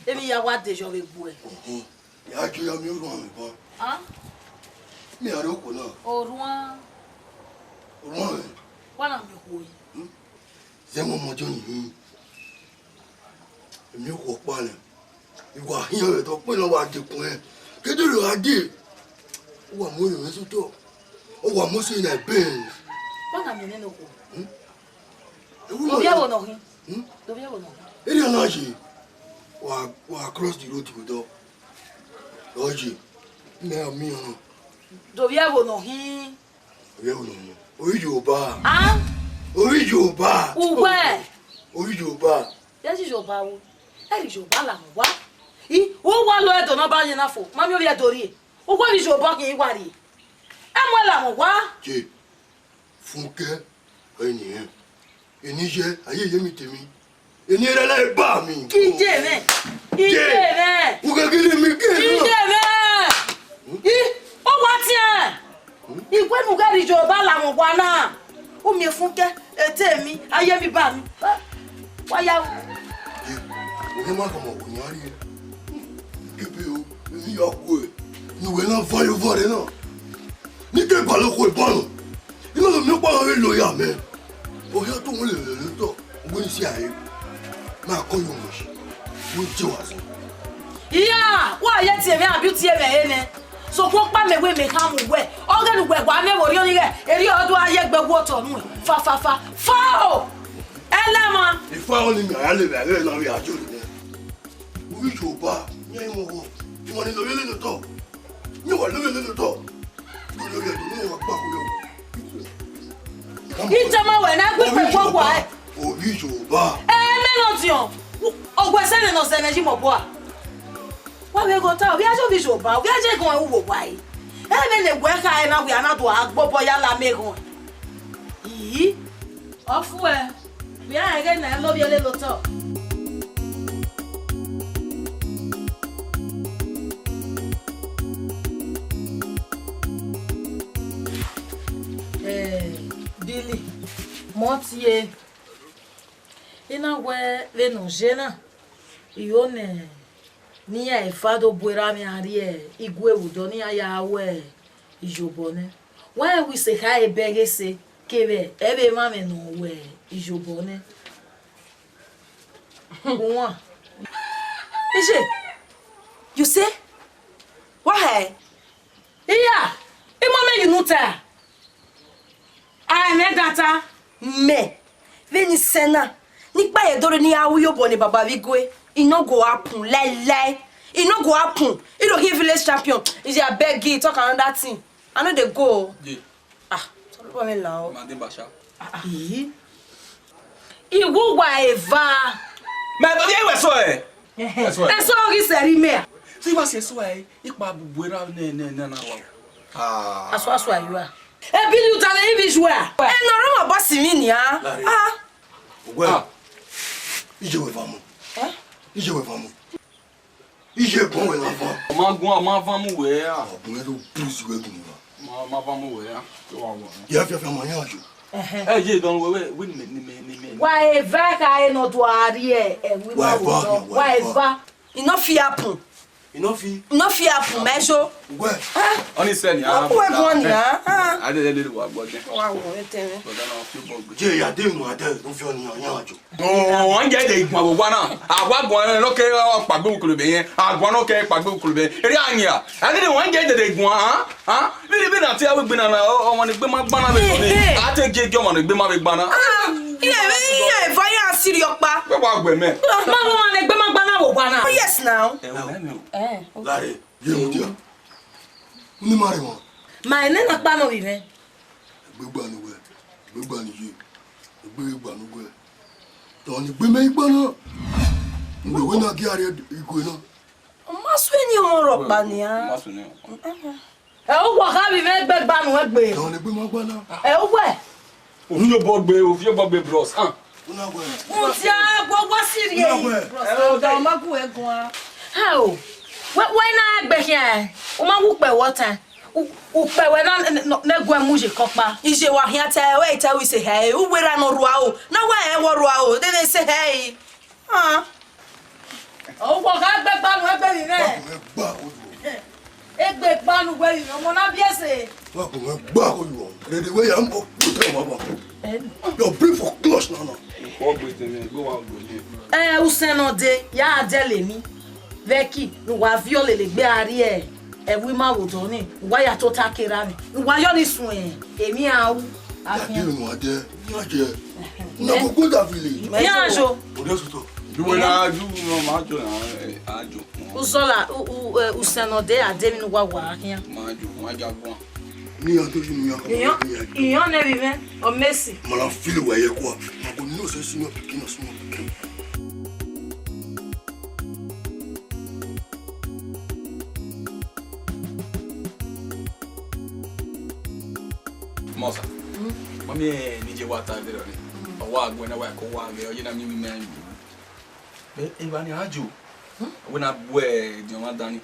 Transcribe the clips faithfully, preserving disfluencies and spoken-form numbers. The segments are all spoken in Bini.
Emwi ya wa de yọ vbe gbuẹ. Uhun. Ya gie ya miẹn orhuan mwẹ ban. A? Miẹn aro okhuo na. Orhuan. Orhuan mwẹ. Wa na miẹn okhuo yi. Hmm? Zẹ mọ ọmọ John hin. Emwi okhuo ọkpa nẹ. I wa hiẹn vbe ẹdẹ ọkpa ne ọ wa dekun ẹn. Ke dọlọ gha die. Uwa mu orinmwẹ sotọ. Ọ wa mu ose na ebe. Wa na miẹn nene okhuo. Hmm? Ewu do viẹ ẹvbo nọ hin. Hmm? Do viẹ ẹvbo nọ hin. Erriọ na ye. Wa, wa cross the road vbe odọ. Ọ ye. Mẹ ọ miẹn ọnọ. Do viẹ ẹvbo nọ hin. Ovbi ẹvbo nọ hin. Ovbi Yoruba. Ah? Ovbi Yoruba. Uwẹ. Ovbi Yoruba. Ya ji Yoruba wo. Ẹ rhie Yoruba la mu wa. I, u wa lo ẹdọ na ba yẹn na fo. Ma miẹn ovbi ẹdọ rrie. U wa vbe Yoruba hin i wa rrie. Ẹ mu ẹla mu wa. Je. Funkẹ, ọni ẹn. Eni ye, a ye ye mi temi. Eni erha la ba mi. Ije mwẹ. Ije mwẹ. U ghe gele mi ke. Ije mwẹ. I, ọ wa tiẹn. I wẹ ne u ghẹ rhie Yoruba la mu wa na. U miẹn Funkẹ, etẹ mi, a ye mi ba mi. Wa ya. Ye, u ghe ma kọmọ wo yan rrie. Kebe o, eni ya kue. Ne uwẹ na vọ ye vọ re na. Ne I ke gualọ okhuo ebọ nọ, I ma do miẹn ọkpa ọghe lo ya mẹ. Ọ hia to wọn lele lele otọ, wẹ ne I si a re. Ma kọ ye omuẹn, wẹ je wa zẹ. Iya, wa ye tie mwẹ abi u tie mwẹ ẹre nẹ. Sokpan ọkpa mẹ wẹ mẹ kha mu wẹ. Ọ ghe ne uwẹ wa mẹ vbe orhiọn ni ghẹ, erriọ ọ do gha ye egbe wu otọ nuẹn. Fa, fa, fa, fa o! Ẹlẹmwa. Ifa ọni mẹ a ya lele ẹre na vbe a jọ nẹ. Uhi Yoruba, yan imọ wọ. Imọ ni lele lele otọ. Ni wa lele lele otọ. Lele lele otọ, ni wa gba kule. Itama wẹ na gbe pe kpọkpọ ẹ. Ovbi Yoruba. Ẹ mẹ nọ diọn. Ọgua ẹsẹ nẹ ne ọ zẹ nẹ yi mọ bua. Wa vbe gho ta, ovbi a je ovbi Yoruba, ovbi a je gọn uwo wa yi. Ẹ mẹ ne wẹ kha ẹ na wẹ a na do a gbobọ ya la mẹ gọn. Ii. Ọ fuẹ, vbe iran ẹghẹ ne a lovbiẹ lele otọ. Eh, Billy, mọ tie, I na wẹ vbene ọ ye na, I ho nẹ, ne iran eva do bu erha mwi a rrie igue vbe odọ ne iran ya ru iyobọ nẹ. Wa rẹn wẹ isẹ kha ebe ẹghẹ ẹse kevbe ẹvbo emwa mwẹ ne ọ ru iyobọ nẹ. Uwan. Iye, you say? Wa hẹ? Iya, imọ mwẹ ye unu ta. A mwẹ dan ta. Mẹ, vbene I sẹ na, ne I kpa ye do rre ne I ra ru iyobọ ne baba vbe igue, e no go happen, laelae. E no go happen. I do khin village champion. Iye, abeg, talk another thing. I no dey go o. Ye. Ah, Osanobua mwẹ la o. Ma de basha. Ii. I wu uwa eva. Mẹ, ye wẹ so ẹ? Ẹhẹn. Ẹso ghi sẹ rre imẹ. Te I wa si ẹso ẹ, ikpa bubu erha nẹ, nẹ, nẹ, na wa. Ah. Aso, aso, ayo a. Ebi ni uta ne I bi ju a. Ẹ nọ rọ ma bọ si mi nia. Lare. Ah. Ogwe. Ah. Iye wẹ vamọ. Eh? Iye wẹ vamọ. Iye bọ wẹ la van. Ọ ma gun, ọ ma van mu wẹ a. Ọ bun ẹre do bruise wẹ gun wa. Ma, ma van mu wẹ a. Te wa wọ. Ye fiafia ma yan ayo. Ẹhẹn. Ẹ ye dọn wẹ, wẹ, wẹ ni mẹ, ni mẹ, ni mẹ. Wa eva kha e nọ do a rrie ẹvbo ima. Wa eva, wa eva. Wa eva. E no fit happen. E no fit. E no fit happen, mẹ so. Wẹ. Eh? Ọni sẹ ni a. Wẹ gun ni a. Ah. A de, de, de, wa gbọ jẹ. Wa wo e tẹ. Gbọdọ na fi bọ gbe. Je ya de nu ade, no fi ọni yan ayo. Wọn jẹ de igun awogua na. Awa gun ẹrẹ nọ ke kpagbe ukolobe yẹn. Aguan nọ ke kpagbe ukolobe. Eri anya. Ẹni ni wọn jẹ de igun a. Ah, viri viri ati awe gbena na, ọmọ ni gbe ma gbana vbe nọ ni. Ehe. A te je je ọmọ ni gbe ma vbe gbana. Ah, iye, iye, eva ya siri ọkpa. Wẹ wa gbe mẹ. Ma wo ọmọ ni gbe ma gbana wo gbana. Oh, yes now. Ẹ o, ẹ mi o. Eh. Lare, ye mu dia. Ni ma re wọn. Ma ene na kpa nọ vbe mwẹ. Egbe gba ne uwẹ, egbe gba ne iye, egbe gba ne uwẹ. Tọ ni gbe mẹ igba na. Nde wẹ na gie a rrie igue na. Ma su eni ọmọ rhọkpa nia. Ma su eni ọmọ. Ẹ uwẹ kha vbe mwẹ egbe gba ne uwẹ gbe. Tọ ni gbe ma gba na. Ẹ uwẹ. Ovbi obọ gbe, ovbi obọ gbe bros. Ah. Una wẹ. Mudia, gua, gua siri. Una wẹ. Bros, da ma gu e guan. Hao. Wẹ, wẹ na gbe khian. U ma wu kpẹ wọ tan. U, u kpẹ wẹ na, ne, ne, ne gu ẹ mu ye kọkpa. Iye wa khian te wẹ te wẹ se hẹ. U wẹ ra nọ rua o. Na wa ẹ wọ rua o. De de se hẹ. Ah. Ọ wọ gha gbe gba nu egbe vbe mwẹ. Wa gbe gba ko yu. Egbe gba nu wẹ vbe mwẹ, ọmọ na biẹ ẹse. Wa gbe gba ko yu. Rede wẹ ya mo kute wa ba. Your brief for close now now. Ọ gbe tẹmẹ, go wa go. Eh, usẹn nọ de, ya dẹ lẹ emwi. Vẹki, ne uwa viọ lele egbe a rrie ẹvbo ima vbe odọ ni, uwa ya tota kera ni, ne uwa yọ ni suẹn emwi a ru. Ya dẹ emwi ne uwa dẹ, ya dẹ. Na go go that village. Ya zo. Ode suto. Du wẹ na du no ma jo na, eh, a jo. Uzọla, u, u, eh, usẹn nọ de, a dẹ emwi ne uwa wa khian. Ma jo, ma ja guan. Ni ya do ju ni ya. Iyọn, iyọn ne vbe mwẹ, ọ Messi. Ma na feel wẹ ye kua. Ma go no se senior pikin, na senior pikin. Mọsa, mami, eh, ni je wa ta vbe rọ ni. Ọ wa gbe na wa ko wa ghe, ọ ye na mi mi mẹ. Be, evba ni a jo. Wẹ na bu, eh, diọn mwa dan ni.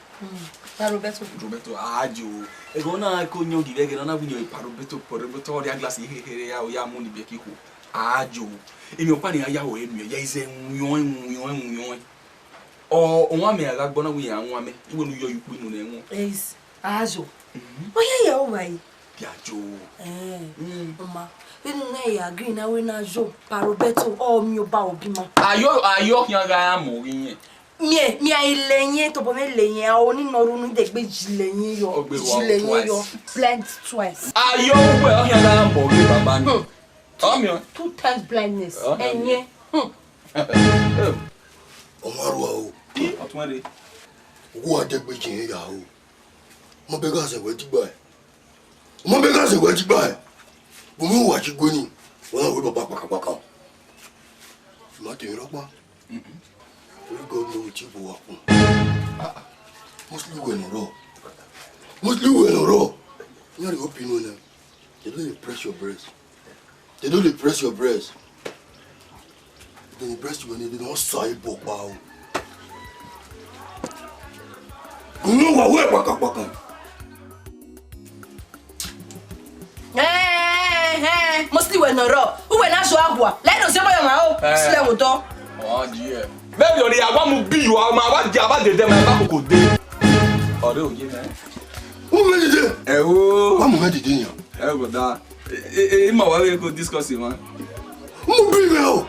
Pa Roberto. Roberto, a jo. Ẹghẹ na ko yọn ghi vbe ẹghẹ na, na wẹ yọn pa Roberto, pa Roberto, ọ rhie glass here, here, ya, ya mu ni bie kiko. A jo. Emwi ọkpa ni a ya ho enu, ya ize wiọn, wiọn, wiọn. Ọ, ọmwa mẹ a gha gbọ na wẹ iran wan mẹ, iwẹ ne u yọ ye ukpo inu nẹ wọn. Eis, a zo. Ọ ya ya o vbe. Bia jo. Eh, Mm. Ọma, vbene u na ya agree na wẹ na zo, pa Roberto, ọ miẹn obọ obọ ima. Ayọ, ayọ khian gha ya mọ ghi yẹn. Miẹn, miẹn a i lẹ yẹn, tobọ mwẹ lẹ yẹn, a o ni nọ ru nu degbe ji lẹ yẹn yọ, Ọ gbe wa ji lẹ yẹn twice. Yọ, blind twice. Ayọ uwẹ ọ khian gha ya mọ ghi baba ni. Hmm. Ọ miẹn. Two times blindness. Ọ miẹn. Ẹyẹn. Hmm. Ọmwa rua o. Ọtẹn rre. Uwa dẹgbe jẹ ya o. Mọ bẹ gha zẹ wẹ digba ẹ. Mọ bẹ gha zẹ wẹ digba ẹ. Bu mwẹ uwa chi gue ni. Wẹ na wẹ baba kpakakpaka. Ma te rọkpa. Only God know wetin bu wa kun. Mostly wẹ nọ rọ. Mostly wẹ nọ rọ. Yan ri open one. They don't dey press your breast. They don't dey press your breast. They dey press your knee, they don sa you bokpa o. You know what way kpakakpaka. Eh, eh, mostly wẹ nọ rọ. Uwẹ na zo agua. Lẹ no zẹ mọ yọ ma o. Eh. Sile wo dọ. Ọ ji ẹ. Maybe on the agua mu bi you, ma wa di aba dede, ma ba koko de. Ọre oye mẹ. Mu mẹ dede. Ẹ o. Wa mu mẹ dede yan. Ẹ o, brother. E, e, e, ima wa we go discuss it, man. Mu bi mẹ o.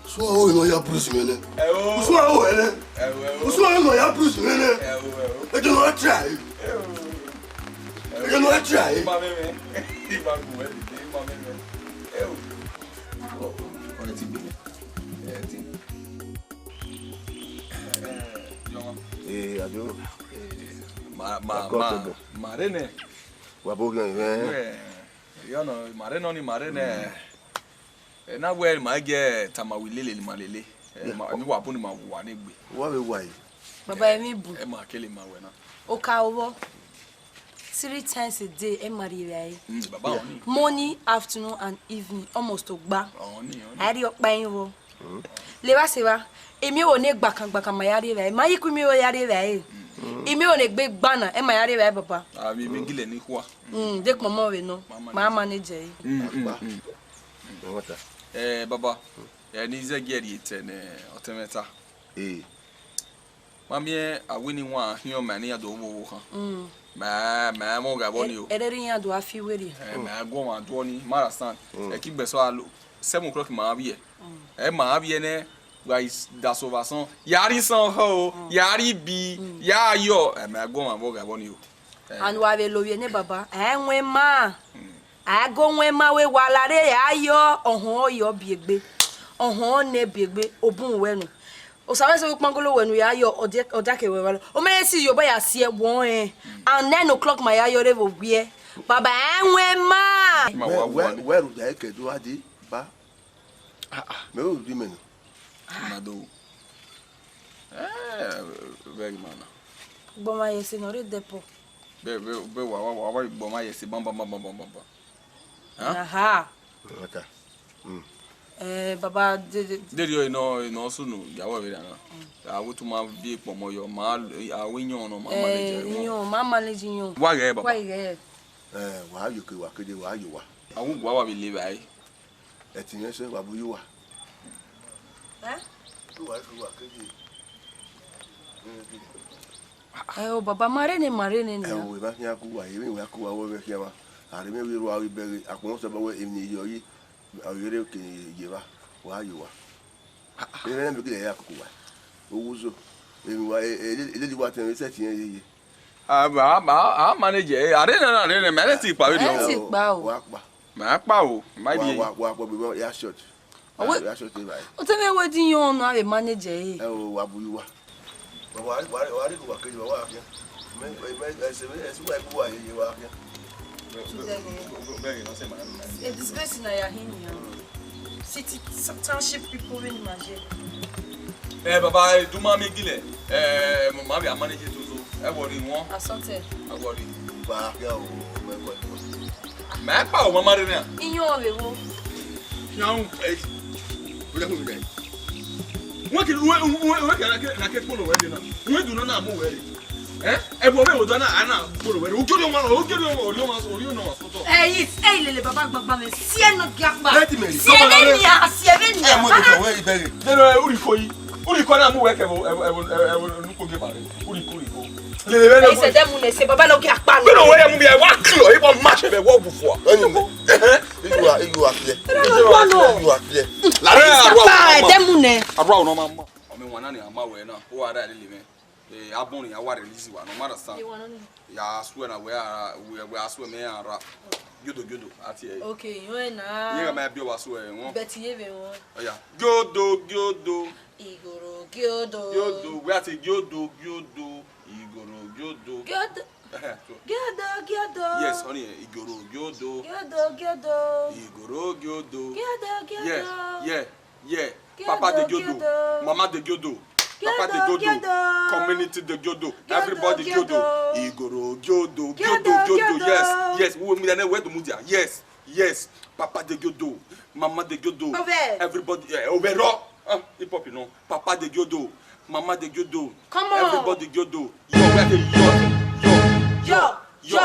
Usun aro nọ ya bruise mẹ nẹ. Ẹ o. Usun aro ẹnẹ. Ẹ o, ẹ o. Usun aro nọ ya bruise mẹ nẹ. Ẹ o, ẹ o. Ẹ jẹ nọ try. Ẹ o. Ẹ jẹ nọ try. Ima mẹ mẹ. Ima gu ẹ dede, ima mẹ mẹ. Ẹ o. Ọ, ọ, ọ ti gbe. Ẹ ti. Ẹ, jọmọ. Eh, Ado. Ma, ma, ma, ma re nẹ. Wa bo ghian mwẹ. Ẹ, yọ nọ, ma re nọ ni ma re nẹ. Ẹ na wẹ ma gie tama wi lele ni ma lele. Ẹ, ma, ni wa bu ni ma wa ni gbe. Wa vbe wa yi. Baba, emwi bu. Ẹ ma kele ma wẹ na. Oka ovọ. Three times a day, ẹ ma rrie evbare. Mm, baba, ọni. Morning, afternoon, and evening, almost ogba. Ọni, ọni. A rrie ọkpa ẹrinmwi vbọ. Levba sevba, emwi ẹvbo ne gbakan gbakan ma ya rrie evbare. Ma yi ku emwi ẹvbo ya rrie evbare. Emwi ẹvbo ne egbe gba na, ẹ ma ya rrie evbare, baba. A vbe emwi gilẹ ni khua. Mm, dekun ọmọ vbe nọ, ma manage ẹre. Mm, mm, mm. Ẹ, baba, ẹ ne I zẹgiẹ rhie etẹ ne ọtẹn mwẹ ta. Eh. Ma miẹn a wẹ ne iwan khian ma ne iran do vbe owa okhan. Mm. Ma, ma mwẹ ọghe vbọ ni o. Ẹ, ẹrẹrẹ iran do a fi werriẹ. Ẹ, ma gu ọmwa do ni, ma ra stand. Mm. Ẹ ki gbe ẹsọ a lo, seven o'clock ma vbiẹ. Mm. Ẹ ma vbiẹ nẹ, wa i s-, da so vbe asọn. Ya rrie isan ọhọ o, mm, ya rrie ibi, mm, ya yọ. Ẹ, ma gu ọmwa vbe ọghe vbọ ni o. Ẹ. And wa vbe lovbiẹ nẹ baba, ẹ wẹn ma. Mm. A go wẹn ma wẹ wa la rre ya yọ, ọhọn ọ yọ biegbe, ọhọn ọ nẹ biegbe, obun wẹ nu. Osa mwẹ sẹ vbe ukpangolo wẹ nu ya yọ, ọ dia, ọ dia ke wẹ vba lọ. O mẹ si yo ba ya si ẹwọ rẹn, and nine o'clock ma ya yọ rre vbe owiẹ. Baba, ẹ wẹn ma. Ma wa Wẹ, wẹ, wẹ ru da ke do adi ba. Ah, ah. Mẹ o di mẹ nọ. Ma do. Eh, very man. Gbọmwa ye se nọ rre dẹpọ. Be, be, be wa, wa, wa, wa gbọmwa ye se bam, bam, bam. Hàn? Aha. Ọta. Mm. Eh, baba, de, de. Deri o, ino, ino sunu, ya wa vbe rana. Mm. A wo tu ma vi ekpọmọ yọ, ma, a wo iyọn nọ, ma, eh, manage ẹ, iyọn, ma manage iyọn. Wa ghẹ, baba. Wa ghẹ. Eh, wa yo ke wa kede, wa yo wa. A wo gua wa vbe le vbe a re. Ẹtin mwẹ sẹ, wa bu ye uwa. Eh? Uwa, uwa keghi. Ẹ o, baba, ma rre nẹ, ma rre nẹ nia. Ẹ o, eva khian ku uwa, emwi wa ku uwa, wẹ khian wa. A rre mwẹ vbe rua vbe bẹghe, akpọnmwẹ sẹ ba wẹ emwi ne I yọ yi, ọ ghi rre ke ye evba, wa ye owa. Emwi ne mẹ gele ya koko uwa. Owuzo, emwi wa, e, e, e, lele uwa tẹn vbe sẹtin ye ye. A, a, a, a manage, e, a rre nẹ, a rre nẹ, mẹ rẹ ti kpa vberriọ. Ẹ ti kpa o. Wa kpa. Mẹ a kpa o, ma Wa, rrie. wa, wa, wa, we ya short. Ọwẹ Ya short evba. Otẹn mwẹ wẹ di yọn na vbe manage ẹre. Ẹ o, wa bu uwa. Wa, wa, wa, wa rhie uwa keghi wa, wa khian. Mẹ, mẹ, ẹse, ẹse uwa ku uwa ye, ye wa khian. A disgrace na ya hin nian. City township people win ma ye. Eh, baba, eh, do ma mi gilẹ. Eh, mo ma be manage to so. Ẹ wọrẹ wọn. Asọtẹ. Ẹ wọrẹ. Ba ya o, mẹ kọ. Mẹ kpa o, mama rẹ na. Iyan vbe wo. Now, eh, we don't go there. Wọ́n kì í, wọ́n, wọ́n, wọ́n kì í na ke, na ke kpolo wẹ de na. Wọ́n dùn náà mú wẹ de. Eh? Ẹ bọ̀ bẹ́ẹ̀ wò dáná, àná kpolo wẹ de. Ojú ọmọ, ojú ọmọ, orí ọmọ, orí ọmọ, orí ọmọ. Ẹ yìí, ẹ yìí lele baba gbangba mẹ. Si ẹ nọ gẹ akpa. Ẹ ti mẹ rí. Si ẹ bẹ nia, si ẹ bẹ nia. Ẹ mọ de tọ wẹ ibẹghe. Nínú ẹ, uriko yìí. Uriko náà mú wẹ kẹfọ, ẹ, ẹ, ẹ, ẹ, nukpo gẹ bàrẹ. Uriko, uriko. Lele bẹ lọ. Ẹ sẹ dẹ mu nẹ, sẹ baba nọ gẹ akpa nọ. Bẹ́ẹ̀ ni wọ́n yẹ mú mi ẹ, wá kìlọ̀, ẹ bọ má ṣe bẹ wọ́ bù fún wa. Ẹni mẹ. Ẹ hẹ. Iye uwa, iye uwa clear. Ẹ wá nọ. Iye uwa clear. Ẹ sẹ pa, ẹ dẹ mu nẹ. Àbúrò àwọn ọmọ máa. Ọmọ wọn náà ni a máa wẹ̀ náà. Ó wà rà líle mẹ́. Eh, abun ni a wá release wa, no matter san. Ìwọ náà ni. Ya swear na wẹ a, wẹ, wẹ a swear mẹ a ra. Giodo, giodo, ati ẹ. Okay, ìyẹn ẹ na. Iye ka ma bi wa swear wọn. But iye vbe wọn. Oya. Giodo, giodo. Igoro giodo. Giodo, wẹ ati giodo, giodo. Igoro giodo. Giodo. Ẹhẹ, so. Giodo, giodo. Yes, honey, igoro giodo. Giodo, giodo. Igoro giodo. Giodo, giodo. Yeah, yeah. Yeah, Papa de Giodo, Mama de Giodo, Papa de Giodo, community de Giodo, everybody Giodo. Igoro Giodo, Giodo, Giodo, yes, yes. Uwe mi dane we do mudia. Yes, yes. Papa de Giodo, Mama de Giodo, everybody, eh, overall. Ah, hip hop, you know. Papa de Giodo, Mama de Giodo, come on. Everybody Giodo. Yo, we say yo, yo, yo,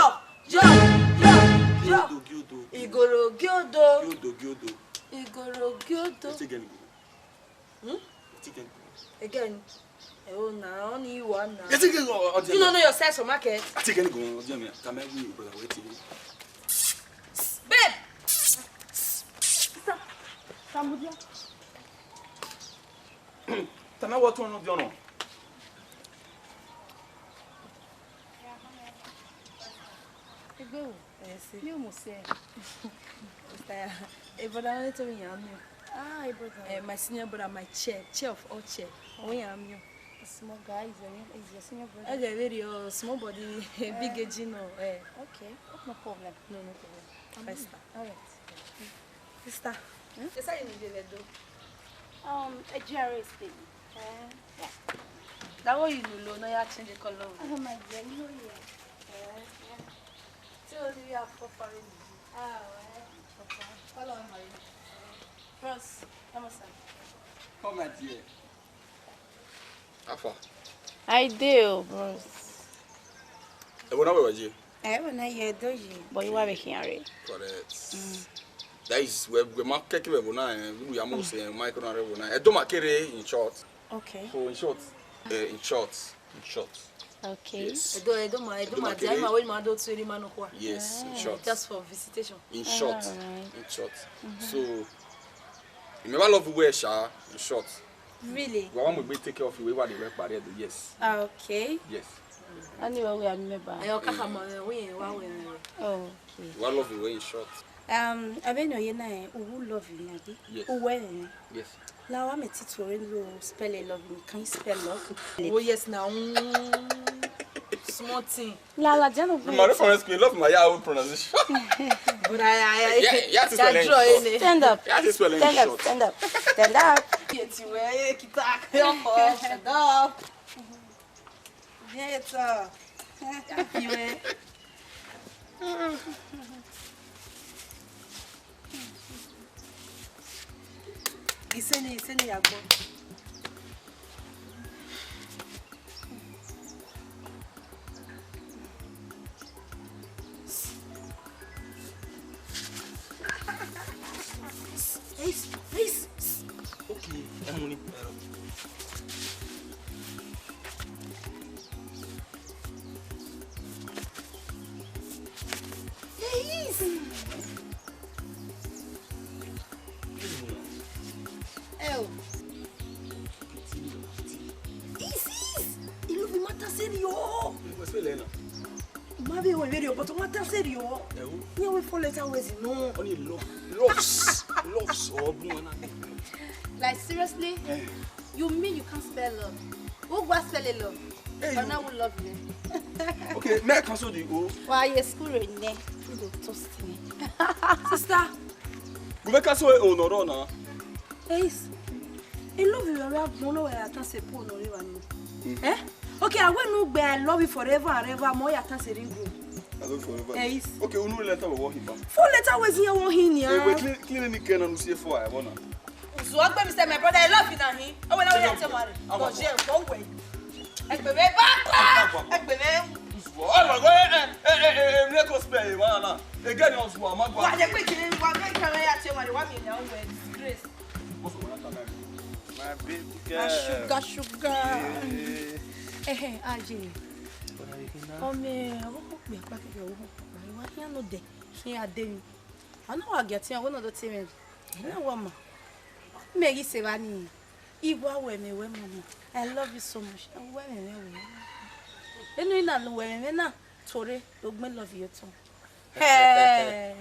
yo, yo, yo. Giodo, Giodo. Igoro Giodo. Giodo, Giodo. Igoro Giodo. Let's again. Hmm? Let's again. Again. Oh, now, only you are now. Let's again. You don't know yourself, so market. Let's again. Go on, Jimmy. Come here, we brother, wait till. Babe. Stop. Come with you. Tama wọ tọn nọ diọn nọ. Egbe wo? Ẹ se. Mi ò mọ̀ sí ẹ. Sister, a brother wọn tó yàn mí. Ah, a brother. Eh, my senior brother, my chair, chair of all chair. Ó yàn mí. A small guy, is your, is your senior brother? Okay, very uh, small body, big age, you know. Eh. Okay, no problem. No, no problem. Sister. All right. Sister, hmm? Esa yìí ni ìdílé do. Um, a G R A state. Eh. Yeah. That one you know, no, you change the color. Oh my dear, you know, yeah. Eh. Yeah. So, you are for foreign. Ah, well. Okay. Follow my. Bros, come on, sir. Come, my dear. How far? I do, bros. Ẹ wo na wẹ wa je? Ẹ wo na ye do ye. But you are here, right? Correct. Mm. That is, we, we ma keke we wo na, eh, we ya mo se, eh, ma ko na re wo na. Ẹ do ma kere, in short. Okay. So, in short, eh, in short, in short. Okay. Yes. Ẹ do, ẹ do ma, ẹ do ma, ẹ do ma, dia kere. Ma we ma do tu eri ma no kwa. Yes, in short. Just for visitation. In short, all right. In short. Mm-hmm. So, you never love we sha, in short. Really? Wa wa mu egbe take care of you, we wa de we pare do, yes. Okay. Yes. Ani wa we a member. Ẹ o ka ka ma we wa we. Oh, okay. Wa love you in short. Um, I mean, you know, you love me, abi? Yes. Uwe ni. Yes. Now I'm a teacher in lo spell love. Can you spell love? Oh yes, now. Mm, small thing. La la jano. My reference, me love my own pronunciation. But I, I, I, yeah, yeah, it's spelling draw in it. Stand up. Yeah, it's spelling short. Stand up. Stand up. Stand up. Get you where you can talk. Stand up. Yeah, it's uh. Thank you, eh. Iseni, iseni agbo. Hey, hey. Okay, ẹ mú ni. Ma vbe ho vberriọ, but ọ ma ta sẹ rriọ. Ẹo. Iran wẹ four letter words nọ. Only love, loves, loves or blue one. Like, seriously? Eh. You mean you can't spell love? Who go spell a love? Hey, but you now we love you. Okay, may I cancel the O? Wa ye school rẹ nẹ, you go toast me. Sister, we may cancel O no, no, na. Hey, I love you, I love you, no, I can't say poor no, you are. Eh? Okay, I will not be I love you forever and ever, more I can't say ring room. I love you forever. Hey. Okay, unu letter we want him back. Four letter words here want him, yeah. Hey, wait, clean, clean any can and see four, I wanna. Uzu, ọ gbe mi sẹ, my brother, I love you na hin. Ọ wẹ na wẹ ya te wan re. Agua. Bọ je, bọ wẹ. Ẹgbẹ mẹ ba kọ. Ẹgbẹ mẹ. Uzu, ọ lọ, ẹ, ẹ, ẹ, ẹ, ẹ, ẹ, let us pay, wa na. Again, Uzu, ma gua. Wa de pe je, wa de ka wẹ ya te wan re, wa mi na wẹ disgrace. What's the one time? My baby girl. My sugar, sugar. Yeah. Eh, eh, aye. What are you doing now? Ọmọ, ọkọ kpẹ, akpa kẹkẹ, ọkọ kpẹ, wa ya no de. Khin a de mi. A na wa gie atian wẹ ne ọ do tie mwẹ. Ẹ na wa ma. Mẹ ghi sẹ evba nii. I wa wẹ mẹ wẹ mama. I love you so much. Ẹ wẹ mẹ wẹ wẹ. Enu I na wẹ mẹ na tore do gbẹn love you too. Hẹ.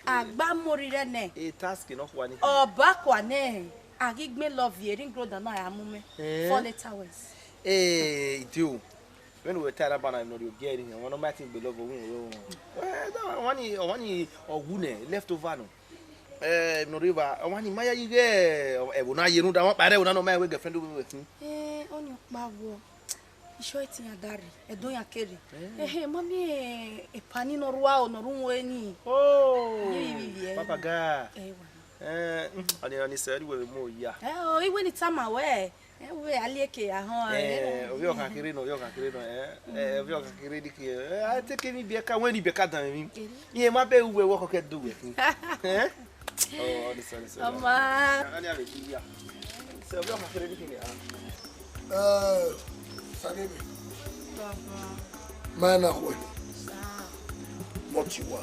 Agba mori rẹ nẹ. E task nọ khua ni. Ọba khua nẹ. A ghi gbẹn love you, ring road na ya mu mẹ. Eh. Four letter words. Eh, idio. Vbene uwẹ ta ẹre aban na, emwi ne ọ rhie ogie ẹre, ọmwa ne ọ ma te gbe love ọvbehe wẹ o. Eh, da, ọmwa ni, ọmwa ni ọ wu nẹ, left over nọ. Eh, emwi ne ọ rhie evba, ọmwa ni ma yayi ghe ẹvbo na ye rhunmwuda ọmwa kpa rre ẹvbo na ne ọ ma rẹn wẹ girlfriend vbe wẹ khin. Eh, ọni ọkpa vbọ, isọ ẹtin ya da rre, ẹdẹ ọ ya kere. Eh. Ehe, ma miẹn epa ni ne ọ rua o, ne ọ rre uhunmwu ni. Oh, ye ivbi ivbi ẹre. Papa ga. Eh, wa. Eh, mm, ọni, ọni sẹ, ẹre uwẹ vbe mu oya. Eh, o, iwẹ ni tama wẹ. Ẹ wẹ, a lieke ya họn. Eh, ovbi ọkhan kere nọ, ovbi ọkhan kere nọ, eh, eh, ovbi ọkhan kere ni ke, eh, a te ke ni biẹ ka, wẹ ni biẹ ka dan emwi. Iran ma bẹ uwẹ, wẹ ọkọ ke do wẹ. Eh? Oh, sorry, sorry, sorry. Ọma. Ani ave ki ya. So, ovbi ọkhan kere ni ke ni, ah. Eh, Salebe. Baba. Ma na khue. Sir. Mọ ti wa.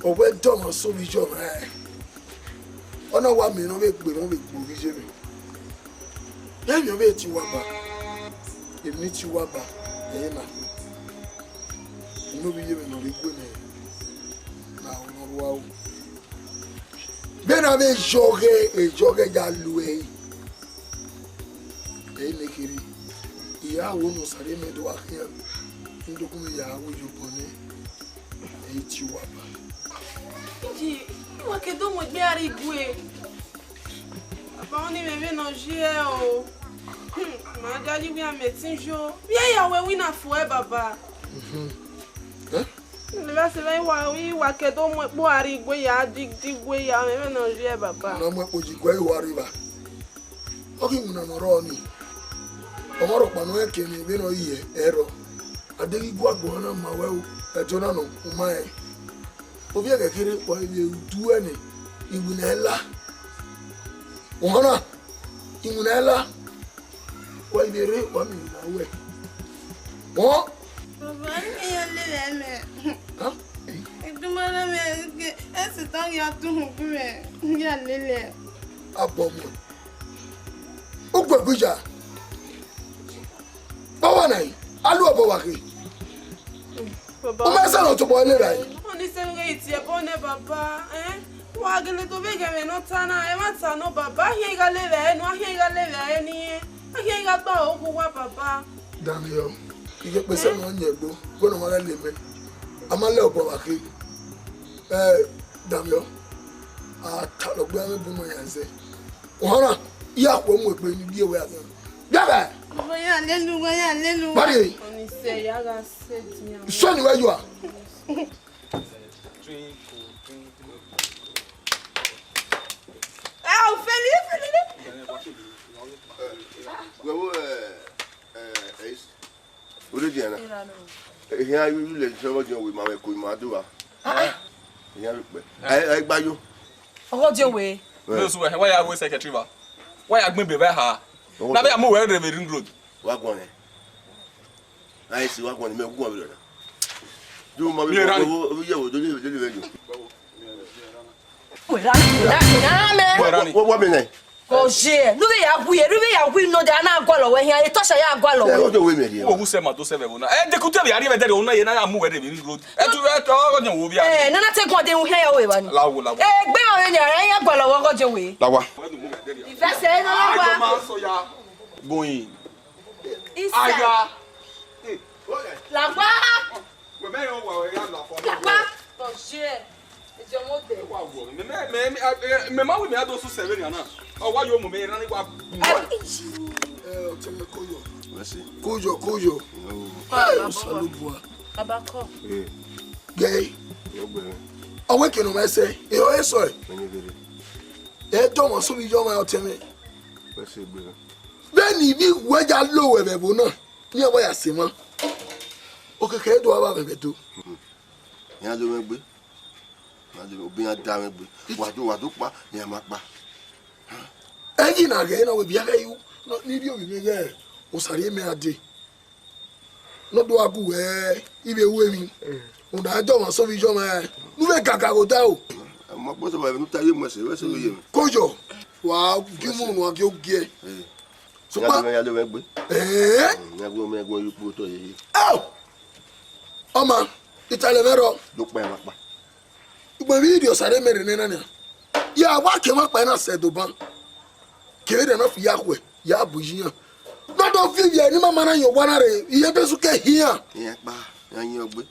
Ọ wẹ dọmọ so vbe iye ọmwa rẹn. Ọ na wa miẹn ne ọ vbe gbe emọ vbe gbe ovbi iye mwẹ. Emwi ọ vbe tie uwa ba, emwi ne I tie uwa ba, ẹre na khin. Emwi ne ovbi iye mwẹ ne ọ rre gue nẹ, na ọ ne ọ rua o. Vbene a vbe yọghe, e yọghe ya lu ẹre. Ẹre ne kherhe, I ya ru ne Osa rhie mẹ do gha khian, ne I do gu mwẹ ya ru ye obọ nẹ, ẹre I tie uwa ba. Iji, wa ke do mu egbe a rre igue. Baba, ọni mwẹ vbene ọ ye o. Ma dia yi wẹ a mẹ ẹtin yo. Vbe ya wẹ winna fo ẹre, Baba. Mhm. Eh? Vbe a sẹ vbe wa, wa ke do mu ekpo a rre igue ya, di, di igue ya, mwẹ vbene ọ ye, Baba. Na mu ekpo yi igue, I wa rre evba. Ọ ghi winna ne ọ rrọọ nii. Ọmwa rhọkpa ne ọ rẹn ke emwi vbene ọ ye ẹrọ. A deghẹ I gu agbọn na ma wẹ o, ẹdẹ ọna nọ, u ma rẹn. Ovbi ẹghẹ kherhe, wa vbe udu ẹnẹ, iwinna ẹla. Ọmwa na, iwinna ẹla. Wa vbe rre, wa miẹn iwinna ruẹ. Ọ? Baba, I ya lele mẹ. Ha? Edumọlọ mẹ, ẹ sẹ tọn ya tu hu mẹ, I ya lele. Abọ mu. Ugbẹn gbe ya. Baba na yi, a lu ọbọ wa khe. Baba. U ma sẹ ne ọ tobọ lele rae. Ọni sẹ vbe ghe iti ẹbọ nẹ, Baba, eh? Wa gele do vbe ghe ẹmwẹ ne ọ ta na, ẹmwata nọ, Baba, a khian gha lele ẹre nọ, a khian gha lele ẹre ni, a khian gha gba aro ghe uwa, Baba. Daniel, I ghẹ kpe sẹ ne ọ yẹn egbe, wẹ ne ọ ma gha le mẹ. A ma lẹ ọbọ wa khe. Eh, Daniel, a ta lọ gbe amẹ bu nọ yan zẹ. Ọhanran, I ya khuẹ mu egbe ni gie wẹ a khian. Biẹ vbe? Uwa ya lele, uwa ya lele. Bari. Ọni sẹ ya gha sẹ dian. Sọ ni wẹ yọ a? Ah, Feli, Feli. Wẹ wo, eh, eh, eh, Ode dia na. Ehian yu yu le sọ ọgọ dia we ma wẹ ko ma do wa. Ah, ah. Ehian yu pẹ. Ai, ai gba yo. Ọgọ dia we. Vbene osu wẹ, wa ya ru secretary ba. Wa ya gbẹn ebe ba ha. Na be ya mu wẹ rre vbe ring road. Wa guan nẹ. Ai si wa guan nẹ, mẹ guan vbe rẹ na. Do ma vbe ye wo do le do le vbe yo. Wẹ ra ni, wẹ ra ni, wẹ ra ni. Wo wo mi nẹ. Oje, ne u vbe ya wi, ne u vbe ya wi nọ, de a na gualọ wẹ hian, etọsa ya gualọ wẹ. Ẹ, ọjọ wẹ mẹ rhie. Wo wu sẹ ma do sẹ vbe ẹvbo na. Ẹ, de kutu vbe a rhie vbe ẹdẹrriọ, una ye na ya mu wẹ rre vbe road. Ẹ tu, ẹ tu, ọgọ jẹn wo vbia. Ẹ, nana te guan de u hian ya wẹ evba ni. Lawo, lawo. Ẹ, gbe ma vbe ni, ẹ, ya gualọ wẹ ọgọ jẹn wẹ. Lawa. Ìfẹsẹ̀ ẹ nana wa. Ayo ma sọ ya. Going. Isa. Aya. Lawa. Wẹ mẹ rẹn wa, wẹ ya la fọ. Lawa. Oje. Ejọ mo de. Wa wọ. Mẹ, mẹ, mẹ, mẹ, mẹ ma wi mẹ a do su seven na. Ọ wa yo mu mẹ rhan ni wa. Ẹ, ọtẹn mẹ koyo. Mercy. Koyo, koyo. No. Ẹ, Osanobua. Baba kọ. Eh. Gay. Yo gbe. Ọwẹ kenu mẹ sẹ. E o eso e. Mẹ ni vere. Ẹ tọ wọn sọ vbe iyọ mwa ọtẹn mẹ. Mercy gbe. Vbene ivbi wẹ ya lo wẹ vbe ẹvbo na, ne ọ wa ya sẹ emwa. Okeke do a vba vbe ẹvbo do. Iran do mwẹ gbe. Iran do, obọ iran da mwẹ gbe. Wa do, wa do kpa, iran ma kpa. Ẹghẹ na ghẹ na wẹ biẹ ghẹ yu, ne I rhie ovbi mwẹ ghẹ Osariemẹ a dee. Ne ọ do gha gu wẹ ivbi ẹvbo emwi. Rhunmwuda ẹdẹ ọmwa sẹ ovbi iyọ mwa, ne u vbe gaga ghe odaro. Ma kpọsẹ vbe ne u ta ye mu ẹse, wẹ sẹ ovbi iye mwẹ. Koyọ, wa gie uwu unu, wa gie ogiẹ. Eh. Sokpan ya do mwẹ gbe. Eh? Mm, ya gu mwẹ gu ukpo otọ ye ye. Au! Ọma, Italẹ mwẹ rọ. Do kpa ẹmwẹ kpa. Ugbẹn vbe I rhie Osariemẹ rre nena nia. Ya wa ke emwa kpa na sẹ doban. Kevbe ne ọ fi ya khuẹ, ya bu yi iran. Ne ọ do viọ ivbi ẹre ne ima ma na yan owa na rre, iye Jesu ke hian. Iran kpa, iran yan ogbe.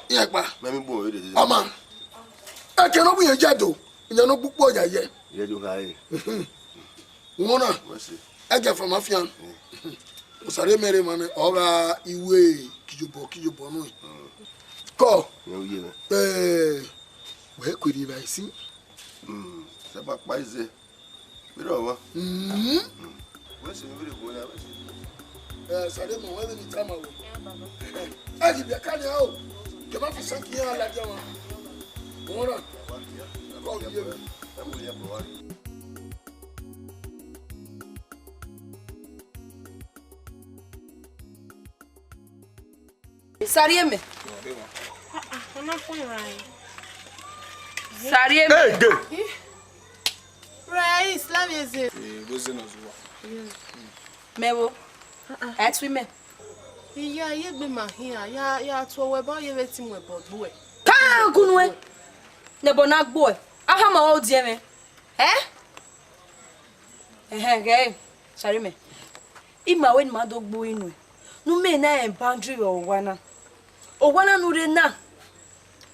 Iran kpa. Mẹ mi bu ore dede. Ọma. Ẹkẹ ne ọ bu iran ya do, iran ne ọ gbe ukpo ya ye. Iye do kha re. Uhunmwu na. Wẹ se. Ẹgẹ fa ma fian. Osariemẹ rre emwa nẹ, ọ gha iwe kijobọ kijobọ nọ. Kọ. Iran uye mwẹ. Eh, wẹ ku erriọ evbare sin. Mm, sẹ ba kpa ize. Vberriọ ọmwa. Mm. Wẹ sẹ vbe rre ebo na, wẹ sẹ. Eh, Osariemẹ, wẹ vbene I tama wẹ. Ẹ ghi biẹ ka nia o. Ke ma fi isan ke iran ladian mwa. Uhunmwu na. Kọ ye. Ẹ mu ye bro. Osariemẹ. Ah, ah, ọ na khuẹn rae. Osariemẹ. Hey, gay. Ih. Rais, la vbe eze. Eh, vbe eze nọ zuwa. Mẹ vbo? Ah, ah. Ẹ tu imẹ. Iya, ye egbe ma khian, ya, ya tuẹ wẹ ba, ye vbe ti mu ẹbọ gbuẹ. Ka gu nuẹn. Ne ẹbọ na gbuẹ. Aha ma wa odiẹ mwẹ. Ẹ? Ẹhẹn, ghẹ, Osariemẹ. I ma wẹ ne ima do gbe inu ẹre, ne u miẹn na rẹn boundary vbe owa na. Owa na ne u rre na,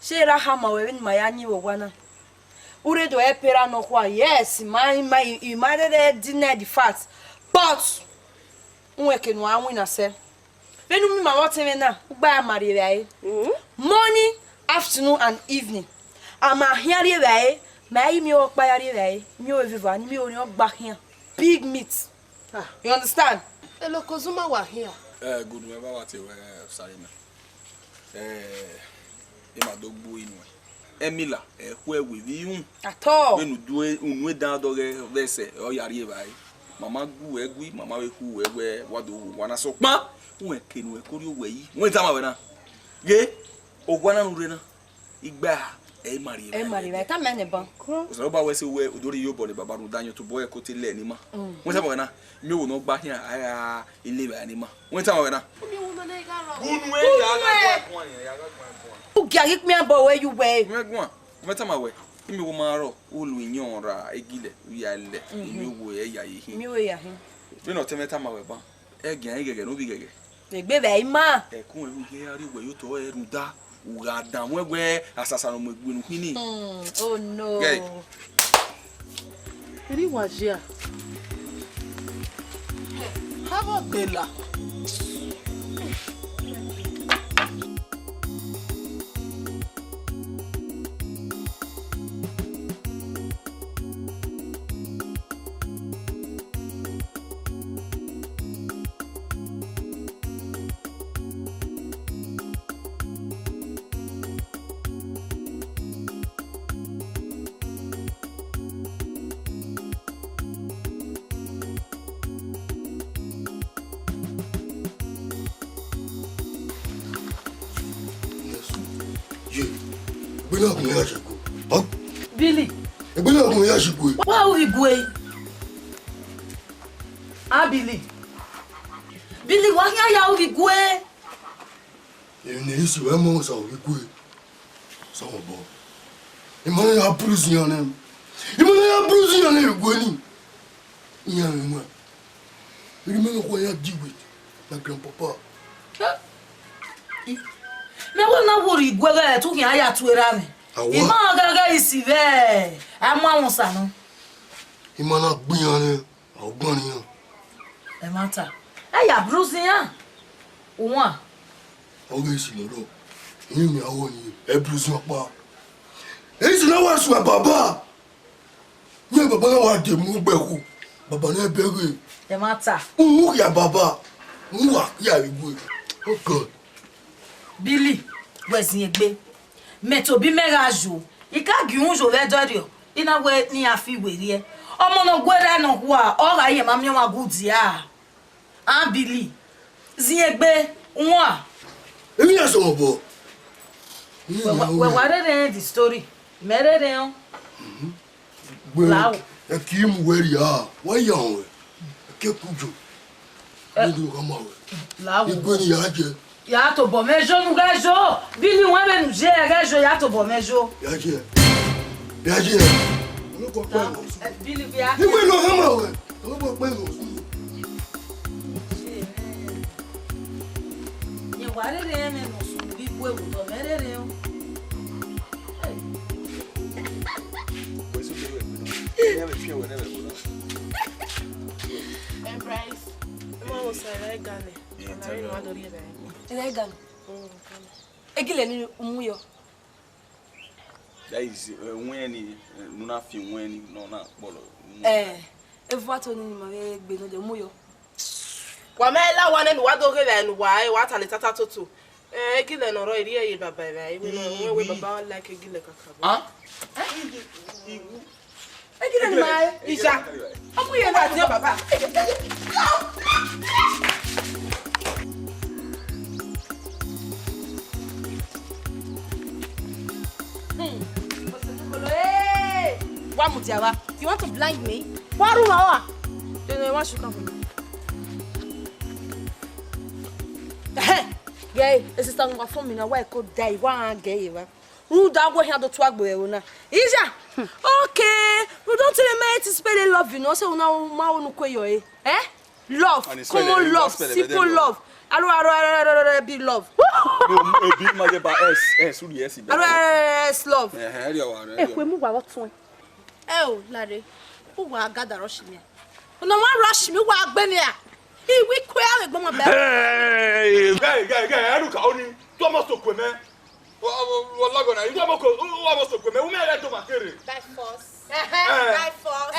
sẹ erha hama ruẹ vbene ima ya yin vbe owa na. U rre do help erha nọkhua, yes, ima, ima, ima rherhe deny the fact, but u rẹn eke ne u ra winna sẹ. Vbene u miẹn ima vbe ọtẹn mwẹ na, u gba ya ma rri evbare. Mhm. Morning, afternoon and evening. A ma khian rri evbare, ma i miẹn ọkpa ya rri evbare, miẹn ore veva, ne I miẹn orhiọn ọgba khian. Big meat. Ah. You understand? Eloko zuma wa khian. Eh, good, mẹ ba wa te wẹ, eh, Osariemẹ. Eh, ima do gbe inu ẹre. Emila, ẹ khuẹ wẹ vbe irun. At all. Vbene u do unu dan dọghe vbe ẹsẹ, ọ ya rri evbare. Mama gu wẹ gui, mama vbe khu wẹ wẹ wa do ru owa na sokpan. Wẹ ke nu ẹko rrie owẹ yi. Wẹ tama wẹ na. Ghe, owa na ne u rre na. Igba ẹ i ma rri evbare. Ẹ i ma rri evbare, tama ẹn ban. Osanobua wẹ sẹ wẹ u do rhie iyobọ ne baba rhunmwuda ayọn tobọ ẹko te lẹ ne ima. Mm. Wẹ tama wẹ na. Miẹn owo ne ọ gba khian, a gha ile evbare ne ima. Wẹ tama wẹ na. Unu ẹ ya gha guan guan, ya gha guan guan. U gia ghi kpian bọ wẹ yu wẹ. Mẹ guan, mẹ tama wẹ, I miẹn owo ma rrọọ, u lu iyọn ra egilẹ, u ya lẹ, I miẹn owo ẹ ya ye khin. I miẹn owo ya khin. Vbene ọtẹn mwẹ tama wẹ ban, ẹ gian ighẹghẹ ne ovbi ighẹghẹ. Egbe vbe ima. Ẹkun ẹre u ye a rhie wẹ ye otọ ẹre rhunmwuda, u gha danmwẹ wẹ asasa ne ọ mu egbe unu khin ni. Hmm, oh no. Ghe. Erha wa ye a? Avbe ọ gbela. Yes. Ye. Egbe na gun ya ṣe gue. Billy. Egbe na gun ya ṣe gue. Wa u ghi gue? A Billy. Billy, wa khian ya ru vbe igue. Emwi ne isi ruẹ mu sa vbe igue. Sa obọ. I ma na ya bruise iran nẹ. I ma na ya bruise iran nẹ vbe igue ni. Iran mwẹ. Vbene imẹ nọkhua ya deal with my grandpapa. Mẹ wẹ na wo rre igue ghẹ te u khian ya tue ra mwẹ. Awa. I ma ghẹ ghẹ isi vbe a mu amwẹ osa nọ. I ma na gbe iran nẹ, a gban iran. Ẹmwata. Ẹ ya bruise iran. Uwan. Ọ ghe isi nọ rọ. Iran ni a wọ ni, ẹ bruise iran ọkpa. Isi na wa suẹ baba. Iran baba na wa de mu gbe khu. Baba na bẹghe. Ẹmwata. Uwu ya baba. Uwu wa ya igue. Oh God. Billy, wẹ zin egbe. Mẹ tobọ imẹ gha yo. I ka gie uhunmwu yo vbe ẹdọrriọ. I na wẹ ne iran fi werriẹ. Ọmọ ne ọ guerra nọkhua, ọ gha rẹn ma miẹn ọmwa gu dia. A Billy, zin egbe, uwan. Emwi ya sẹ mwẹ obọ. Wẹ wa, wẹ wa rherhe the story. Mẹ rherhe ọ. Gbe, la o. Ẹ ki mu wẹ rria, wa ya họn wẹ. Ẹ ke ku jo. Ẹ. Ẹ do gha ma wẹ. La o. Igue ni ya jẹ. Ya tobọ mwẹ yo, nu ghẹ yo. Billy, wẹ vbene u ye ghẹ yo, ya tobọ mwẹ yo. Ya jẹ. Ya jẹ. Ẹ, Billy, via. Igue nọ họn ma wẹ. Ọ bọ kpẹ lọ. Yẹ wa rherhe ẹmwẹ ne ọ sunu vbe igue vbe otọ, mẹ rherhe ọ. Embrace. Ẹ ma wo sẹ ẹre ga nẹ. Ẹre ga nẹ. Egilẹ ni u mu yọ. That is, eh, wẹn ni, eh, ne u na fian wẹn ni, ne ọ na kpọlọ. Eh, evuato ni ma vbe gbe nọ, de mu yọ. Wa ma la wa nẹ ne uwa do ghe vbe ne uwa, eh, wa ta lẹ tata toto. Eh, egilẹ ne ọ rrọọ, erriọ ye baba evba, iwe ne ọ wẹ baba like egilẹ kakabọ. Ah? Egilẹ ni ma re. Ija. Ọmọ yẹn na dia baba. Hmm. Wa mu dia wa. You want to blind me? Wa ru ma wa. Then why should come for me? Ehe. Yeah, sister, wa fun mi na, wa ko die, wa ge ye wa. Rhunmwuda wẹ khian do tua gbe ẹvbo na. Ija. Okay. Rhunmwuda te ma ti spell love, you know, so una ma onu kue yo e. Eh? Love. Common love, simple love. Aro, aro, aro, aro, aro, be love. No, e be ma ye ba S, S, u di S. Aro, aro, aro, S, love. Eh, eh, area wa, area. E kue mu wa wọ tun. Ẹ o, Lare, uwa ga da rush mi. Una wa rush mi, uwa gbe mi a. Iwi kue a vbe gbọmọ bẹ. Hey, hey, hey, hey, Eruka, oni, tu ọmọ so kue mẹ. Wa, wa, wa lọgọ na, iru ọmọ ko, u, u ọmọ so kue mẹ, u mẹ rẹ do ma kere. By force. Eh. By force.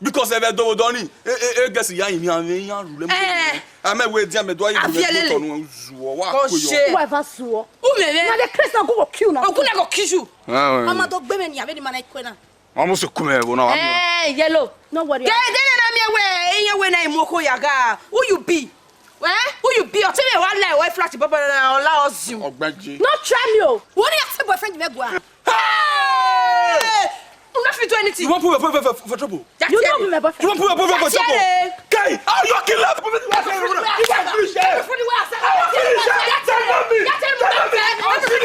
Because ẹvbo ẹdọvbodọ ni, e, e, e gẹsi ya yin mi, a mẹ iran rule mu. Eh. A mẹ wẹ dia mẹ do a yi rule mu tọ nu zuọ, wa ko yo. Wa va zuọ. U mẹ vbe. Na the Christ na go kill na. Ogun na go kill you. Ah, ah. Ọmọ do gbe mẹ ni, a vbe ni ma na ikue na. Wa mu so kue mẹ vbo na, wa mu. Eh, yellow. No worry. Ke de na na miẹn wẹ, iran wẹ na i mu okhuo ya gha. Who you be? Eh? Who you be? Ọtẹn mwẹ wa la ẹre flat bọbọ na, ọ la ọ ziun. Ọgbẹji. No try me o. Wẹ ne ya te boyfriend mwẹ gua. Hey! You no fit do anything. You wan put me for, for, for, for trouble? You no be my boyfriend. You wan put me for, for, for trouble? Kai, how you kill her? I'll finish her. I'll finish her. Tell me. Tell me. I'll finish her. I'll finish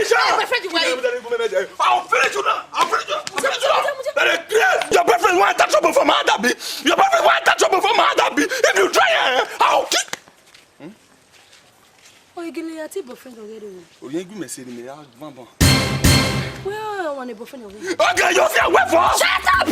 her. I'll finish her. I'll finish you now. I'll finish you. I'll finish you. That is grace. Your boyfriend want to trouble for my husband. Your boyfriend want to trouble for my husband. If you try, eh, I'll kill. Hmm? Oh, you gonna your boyfriend already? Oh, you give me say me, I want one. Well, I want a boyfriend already. Okay, you feel wait for? Shut up, B!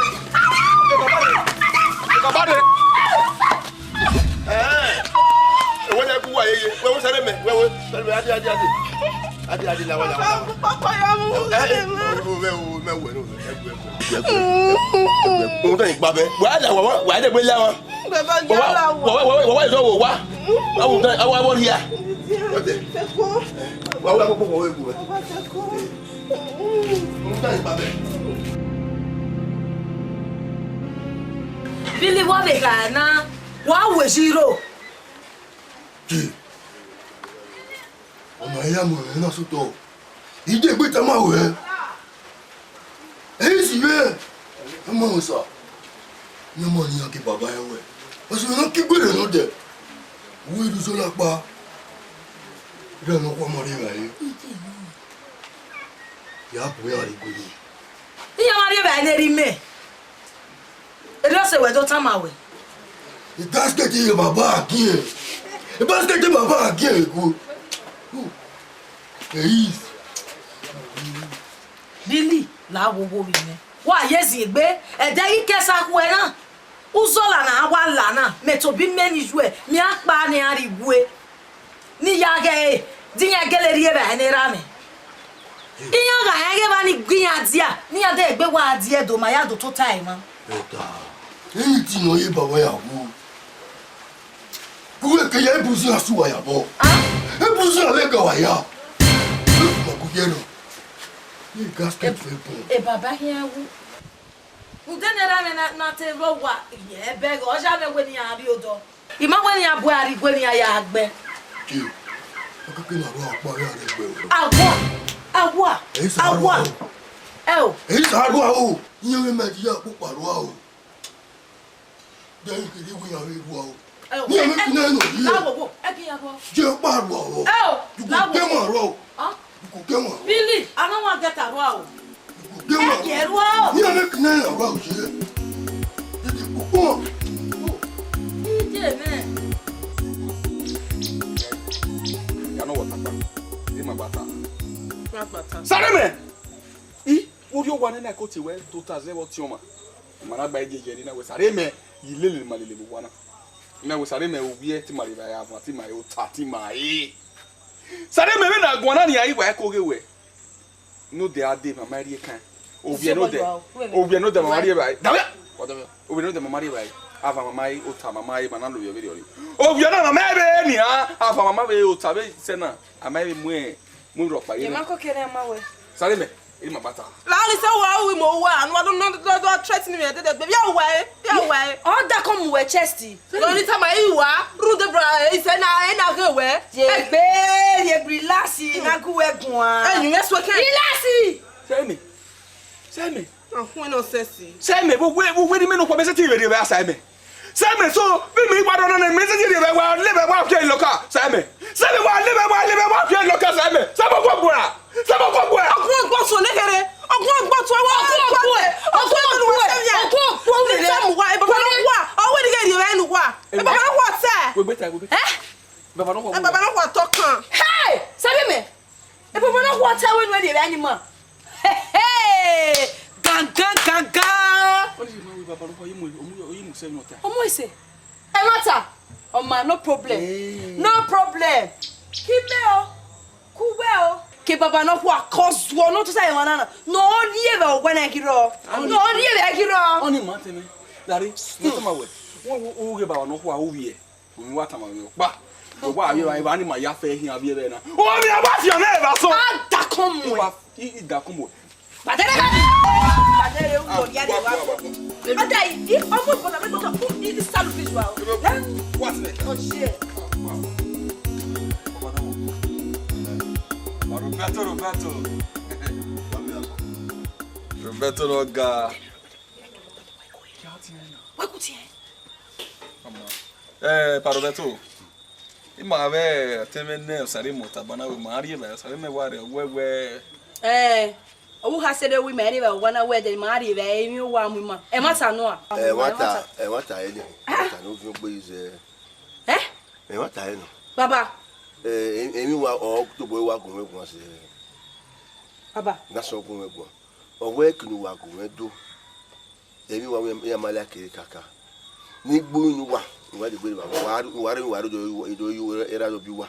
Baba de. Eh. Ewe ne gu wa yeye. Wewe sare mẹ. Wewe sare mẹ. Adi, adi, adi. Adi, adi, la wa, la wa, la wa. Papa ya mu. Eh, eh. Wewe, wewe, wewe, wewe. Ohun tẹ gba bẹ. Wa la wa, wa de gbe la wa. Baba ya la wa. Wa, wa, wa, wa, wa, wa. Awu ta, awu, awu hia. Wa, wa, wa, wa, wa. Baba, thank you. Billy, wa vbe gha na, wa wu ezi ro. Ọma ya mu ẹmwẹ na sotọ. Ide egbe tama wẹ. Ẹ i si vbe, ẹ ma wẹ sa. Ne ma ni ya ke baba ya wẹ. Ọsẹ na ke gbe rẹ nọ dẹ. Uwẹ i du zọ la kpa. Rẹ nọ khuọmọ rre evbare. Ya bu ya rre gbe. Iran ma rri evbare ne erha imẹ. Erriọ sẹ wẹ do tama wẹ. Ibasket ye baba agiẹn. Ibasket ye baba agiẹn ego. Eyi. Billy, la wo wo vbe imẹ. Wa ye zi egbe, ẹdẹ ghi ke sa khuẹ na. Uzọla na wa la na, mẹ tobọ imẹ ni yuẹ, mẹ a kpa ne a rhie igue. Ne I ya ghẹ ẹre, de iran gele rri evbare ne erha mwẹ. Iran gha rẹn ghe evba ni gu iran dia, ne iran deghẹ egbe wa die do, ma ya do tota emwa. Ẹta, emwi ti nọ ye ba wa ya wu. Uwẹ ke ya ebuzi iran su wa ya vbọ. Ah? Ebuzi iran vbe ga wa ya. Ma gu ye nọ. Ye gasket vbe bun. E baba khian wu. Ude ne erha mwẹ na, na te rre owa, ẹbẹghe, ọ ya mwẹ wẹ ne iran rrie odọ. I ma wẹ ne iran bu ẹre rrie igue ne iran ya gbẹ. Ke, ọ keke na rua ọkpa vbe a rre egbe o. Awa, awa, Ẹ i sa awa. Rua o. Ẹ o. Ẹ i sa rua o. Iran vbe ma ji ya kpokpa rua o. De iran kiri iwe iran vbe rua o. Ẹ o. Iran vbe Ẹ, ẹ, finẹ nọ yi. La wo wo, ẹ ghi ya rua o. Je ọkpa rua o. Ẹ o. You go get one rua o. Ah? You go get one. Billy, I no wan get a rua o. You go get one. Ẹ ghi rua o. Iran vbe finẹ iran rua o je. Ide kpokpo. Ide nẹ. Ya nọ wọ ta kpa. Ẹ ma gba ta. Ma gba ta. Sare mẹ. I, wo rhie owa nẹ na ko tie wẹ tota zẹ vbe ọtiọnmwa. Ma na gba iye ye na wẹ sare mẹ, I lele ma lele vbe owa na. Na wẹ sare mẹ, ovbiẹ te ima rre evbare, avan te ima re, ota te ima re. Sare mẹ, vbene a guan na nia, I wa ẹko ghe wẹ. Ne odẹ a de, ma ma rhie kan. Ovbiẹ ne odẹ, ovbiẹ ne odẹ ma ma rhie evbare. Davẹ! Ovbiẹ ne odẹ ma ma rhie evbare. Ava mama i, ota mama i, ma na lovbiẹ vberriọ rre. Ovbiẹ na mama ẹre nian, ava mama vbe ota vbe sẹ na, a ma vbe mu, mu rhọkpa ye. Ye ma koko ẹre ma wẹ. Sare mẹ, eni ma gba ta. La ni sẹ wa, u wi mo wa, anu wa do, do, do, do threaten me, de, de, de, ya wa e, ya wa e. Ọ da kọ mu wẹ chest. Lọ ni tama i wa, rhunmwuda bra, e sẹ na, e na ghe wẹ. Ye gbe, ye gbe, relax, na gu wẹ guan. Ẹyin, ẹ suẹ kẹ. Relax. Sẹ mẹ, sẹ mẹ. Ọhun nonsense. Sẹ mẹ, vbe uwẹ, vbe uwẹ ne imẹ nọkhua mẹ sẹtin vbe rhie vbe a sa mẹ. Sẹ mẹ, so, vbe imẹ wa rọ nọ nẹ, mẹ sẹtin rhie vbe wa, lẹ vbe wa fiẹ lọka, sẹ mẹ. Sẹ mẹ wa, lẹ vbe wa, lẹ vbe wa fiẹ lọka, sẹ mẹ. Sẹ mẹ, ọgua gbuẹ ra? Sẹ mẹ, ọgua gbuẹ ra? Ọgua gbuẹ so ne kherhe. Ọgua gbuẹ so, ọgua gbuẹ. Ọgua gbuẹ. Ọgua gbuẹ. Ni tama wa, e baba nọkhua. Ọ wẹ ne ghe rhie vbe enu wa. E baba nọkhua sẹ. Wẹ gbe ta, wẹ gbe ta. Eh? Baba nọkhua. E baba nọkhua tọ kan. Hey! Sẹ mẹ. E baba nọkhua ta wẹ ne wẹ rhie vbe enu ma. Gangan, gangan. Ọ ni ma wẹ baba nọkhua, ye mu, ye mu sẹ mẹ nọ ta. Ọmọ ise. Ẹ ma ta. Ọma, no problem. Eh. No problem. Ki mẹ o. Ku wẹ o. Ke baba nọkhua kọ zuọ ne ọ tusa emwa na na. Ne ọ rhie vbe ọwẹ na ghi rrọọ. Ne ọ rhie vbe ghi rrọọ. Ọ ni ma tẹ mẹ. Dari, ne ọ tama wẹ. Wẹ u ghe baba nọkhua u vbiẹ. Unu wa tama mwẹ ọkpa. Wa ye evba ni ma ya fẹ hin avbiẹ vbe na. O mi a ba fian nẹ evba sọ. A da kọn mu. I, I da kọn mu. Badere ga. Badere u ko ya de wa. Ada i, i, ọmọ ìbọn náà, mẹ́gbọ́n náà, fún mi ní sálù fi wà o. What? Oh, shit. Roberto, Roberto. Roberto, no ga. Wẹ ku tiẹ. Ọmọ. Eh, Pa Roberto. I ma vbe tẹmwẹ nẹ Osare mota bana wẹ ma rhie vbe Osare mẹ wa rre wẹ wẹ. Eh, ọ wu ha sẹrriọ wẹ ma rhie vbe wa na wẹ de ma rhie vbe emwi uwa mu ima. Ẹmwata nua. Ẹmwata, ẹmwata ẹre, ẹmwata ne ovbi ogbe ize. Eh? Ẹmwata ẹre nọ. Baba. Eh, emwi uwa ọ tobọ wa gun mwẹ guan sẹ. Baba. Na sẹ ọ gun mwẹ guan. Ọ wẹ kinu wa gun mwẹ do. Emwi uwa wẹ iran ma la kere kaka. Ni gbe unu uwa, uwa de gbe vbe wa, uwa, uwa rre, uwa rre do, do, do, era do bi uwa.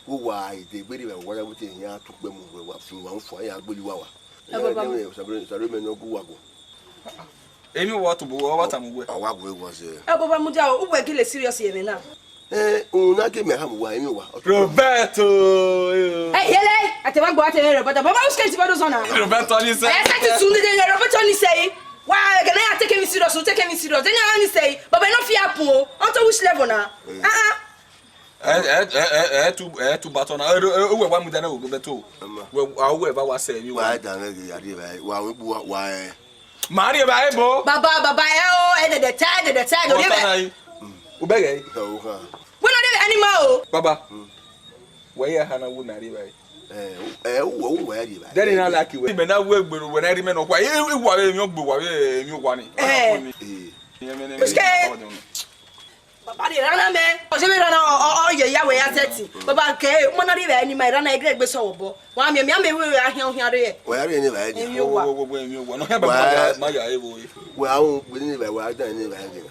Uwa de gbe vbe wa, ya wete iran tu kpẹ mu vbe wa, fi uwa fua, iran gbe uwa wa. Ẹ, baba. Ẹ, Osare, Osare mẹ ne ọ gu uwa gu. Emwi uwa tobọ, uwa wa tama uwẹ. Ọ wa gu uwa sẹ. Ẹ, baba, mudia o, uwẹ gele serious ye mwẹ na. Eh, una ke mẹ ha mu wa, emwi uwa. Roberto, eh. Eh, yele, ate wa gbo ate Roberto. Baba, u skate ba do zona. Roberto ni sẹ. Eh, skate sun de Roberto ni sẹ. Wa, gele ya take me serious, take me serious. Then ya ni sẹ. Baba, no fear po. On to which level na? Ah, ah. Eh, eh, eh, eh, eh, tu, eh, tu baton na. Eh, eh, we wa mu dana Roberto. Ama. We, a we ba wa sẹ emwi uwa. Wa da me ge ya ri ba. Wa we bu wa, wa, eh. Ma rhie vbe ebo. Baba, baba, ẹ o, ẹdẹdẹ ta, ẹdẹdẹ ta, ẹdẹdẹ ta. U bẹghe? Wẹ na rhie vbe animal o. Baba. Wẹ ya ha na wu na rhie vbe. Eh, eh, u wẹ, u wẹ rhie vbe. Dẹni na like wẹ. Mẹ na wẹ gbero wẹ na rhie mẹ nọ kua. I, i wa vbe emwi ogbe wa vbe emwi owa ni. Eh. Eh. Baba de rana mẹ. Ọ se vbe rana ọ, ọ, ọ ye ya wẹ ya zẹtin. Baba kẹ, u ma na rhie vbe animal, rana ẹgẹdẹgbe sẹ obọ. Wa miẹn, miẹn, miẹn, wẹ, wẹ, a hian, hian rre. Wẹ a rhie ne evbare nian. Emwi owa. Wẹ, wẹ, wẹ, wẹ, no, ma ya, ma ya, ma ya evo ye. Wẹ a ru, wẹ ne evbare, wẹ a dan ne evbare gẹna.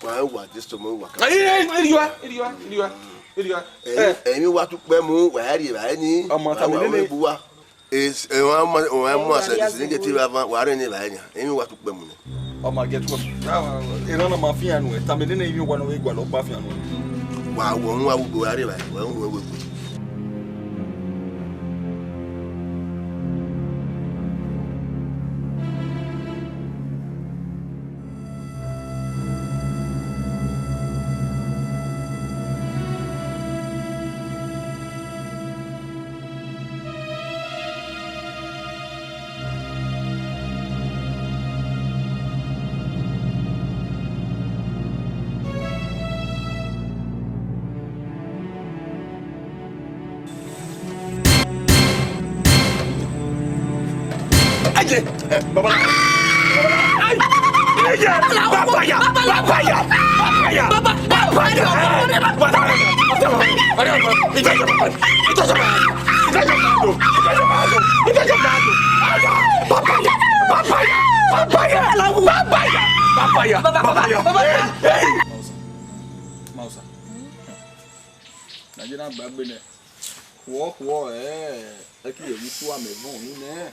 Wẹ a ru wa de sọmọ wa ka. Ai, ai, ai, iriua, iriua, iriua, iriua. Emwi, emwi wa tu kpẹ mu, wẹ a rhie evbare ni. Ọmọ ta mi nene. Wa bu wa. Is, eh, wa ma, wa ma sẹ, sẹ, negative ava, wa rhie ne evbare nian. Emwi wa tu kpẹ mu nẹ. Ọ ma get work. Ah, erhan na ma fian nuẹ. Tama nene emwi owa ne ọ vbe gualọ ọkpa fian nuẹ. Wa wọ unu wa wu gbe wa rre evbare, wa unu wa wu gbe. Aye, baba. Ai, aye, baba ya, baba ya, baba ya, baba ya. Baba ya, baba ya, baba ya, baba ya, baba ya. Hey, hey. Mausa, Mausa. Na je na gba egbe nẹ. Khuọ, khuọ, ẹ, ẹ ki ye vbe isu amẹ vọn unu nẹ.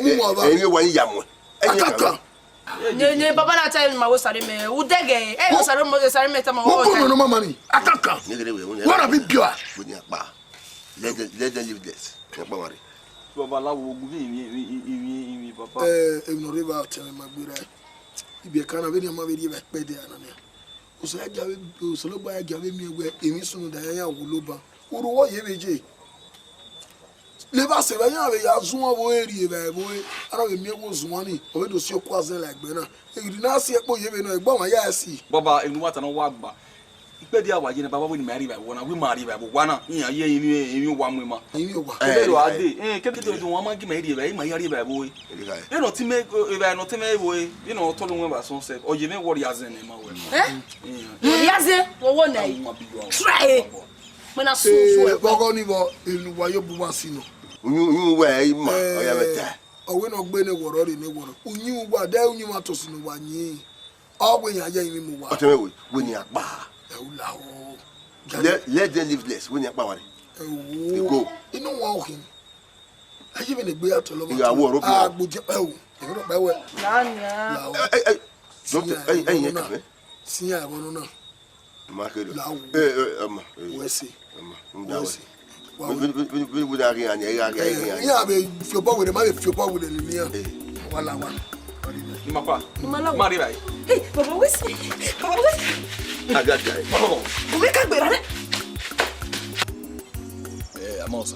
mu wa ba. Ẹni wa ni ya mu. Ẹni Akaka. Ne, ne, baba na tell ma wo sare mẹ. U dẹgẹ. Eh, wo sare mo, sare mẹ tama wo. Wo ko no mama ni. Akaka. Wọ́n rà bí bíọ́ a. Let them, let them live this. Ẹ pa wa rre. Baba, la wo ogun vbe ivbi, ivbi, ivbi, ivbi, papa. Eh, emwi ne ọ rre evba ọtẹn mwẹ ma gberra. Ibiẹka na vbene ọ ma vbe rrie evba ẹkpẹdẹ a na nia. Osanobua ya gia vbe, Osanobua ya gia vbe miẹn wẹ emwi sunu da ya ya wu loban. Uru wọ ye vbe ye. Levba sẹ vbe ya vbe ya zuan vbe rrie evba ẹvbo, a na vbe miẹn wẹ ozuan ni, ọ vbe do si okua zẹ la egbe na. Eghi na si ẹkpo ye vbe nọ, egbe ọmwa ya si. Baba, enu wa ta nọ wa gba. Ikpẹdẹ a wa ye na, baba, wẹ ne ima rrie evba ẹvbo na, wẹ ima rrie evba ẹvbo wa na, iran ye emwi, emwi owa mu ima. Emwi owa. Kẹdẹ do a de, eh, kẹdẹ do do wan ma gi ima rrie evba, ima ya rrie evba ẹvbo e. Eno ti mẹ, evba nọ te mẹ ẹvbo e, eno ọ tọlọ wẹ vbe asọn sẹ, ọ ye mwẹ wọ rhia zẹ nẹ ma wẹ. Eh? Iran. Rhia zẹ, wọ wọ nẹ. Awu ma bi yo awu. Try. Mẹ na sun sun ẹkpẹ. Vbọghọ ni vbọ, enu wa yo bu wa si nọ. Uyun, uyun wẹ ima, ọ ya vbe ta. Ọ wẹ ne ọ gbe ne wọrọ rre ne wọrọ. Uyun wa, de uyun wa tosi ne wa yin. Ọ wẹ yan ya yin mu wa. Ọtẹn mwẹ wẹ, wẹ ne iran kpa. Ẹ u la o. Let, let them live less, wẹ ne iran kpa wa rre. Ẹ wo. Ego. Inọ wa okhin. Aye vbene egbe ya tọlọ. Iya wo ro bi. Agbo je pa o. Ẹ ro pa wẹ. La nia. La o. Ẹ, ẹ, ẹ. Don't, ẹ, ẹ, ẹ, ẹ, ẹ. Siyan ẹvbo nọ na. Ma kere. La wo. Ẹ, ẹ, ẹ, ma. Wẹ se. Ẹ, ma. Wẹ se. Wa wo. Bi, bi, bi, bi, bi, da ghi yan, ẹ, gha ghi yan. Iran vbe fi obọ wele, ma vbe fi obọ wele lele iran. Wa la wa. Ni ma pa. Ni ma la wa. Ma rri báyìí. Hey, baba, wẹ se. Baba, wẹ se. Aga ga. Baba. Wẹ ka gberra rẹ. Eh, Amosa.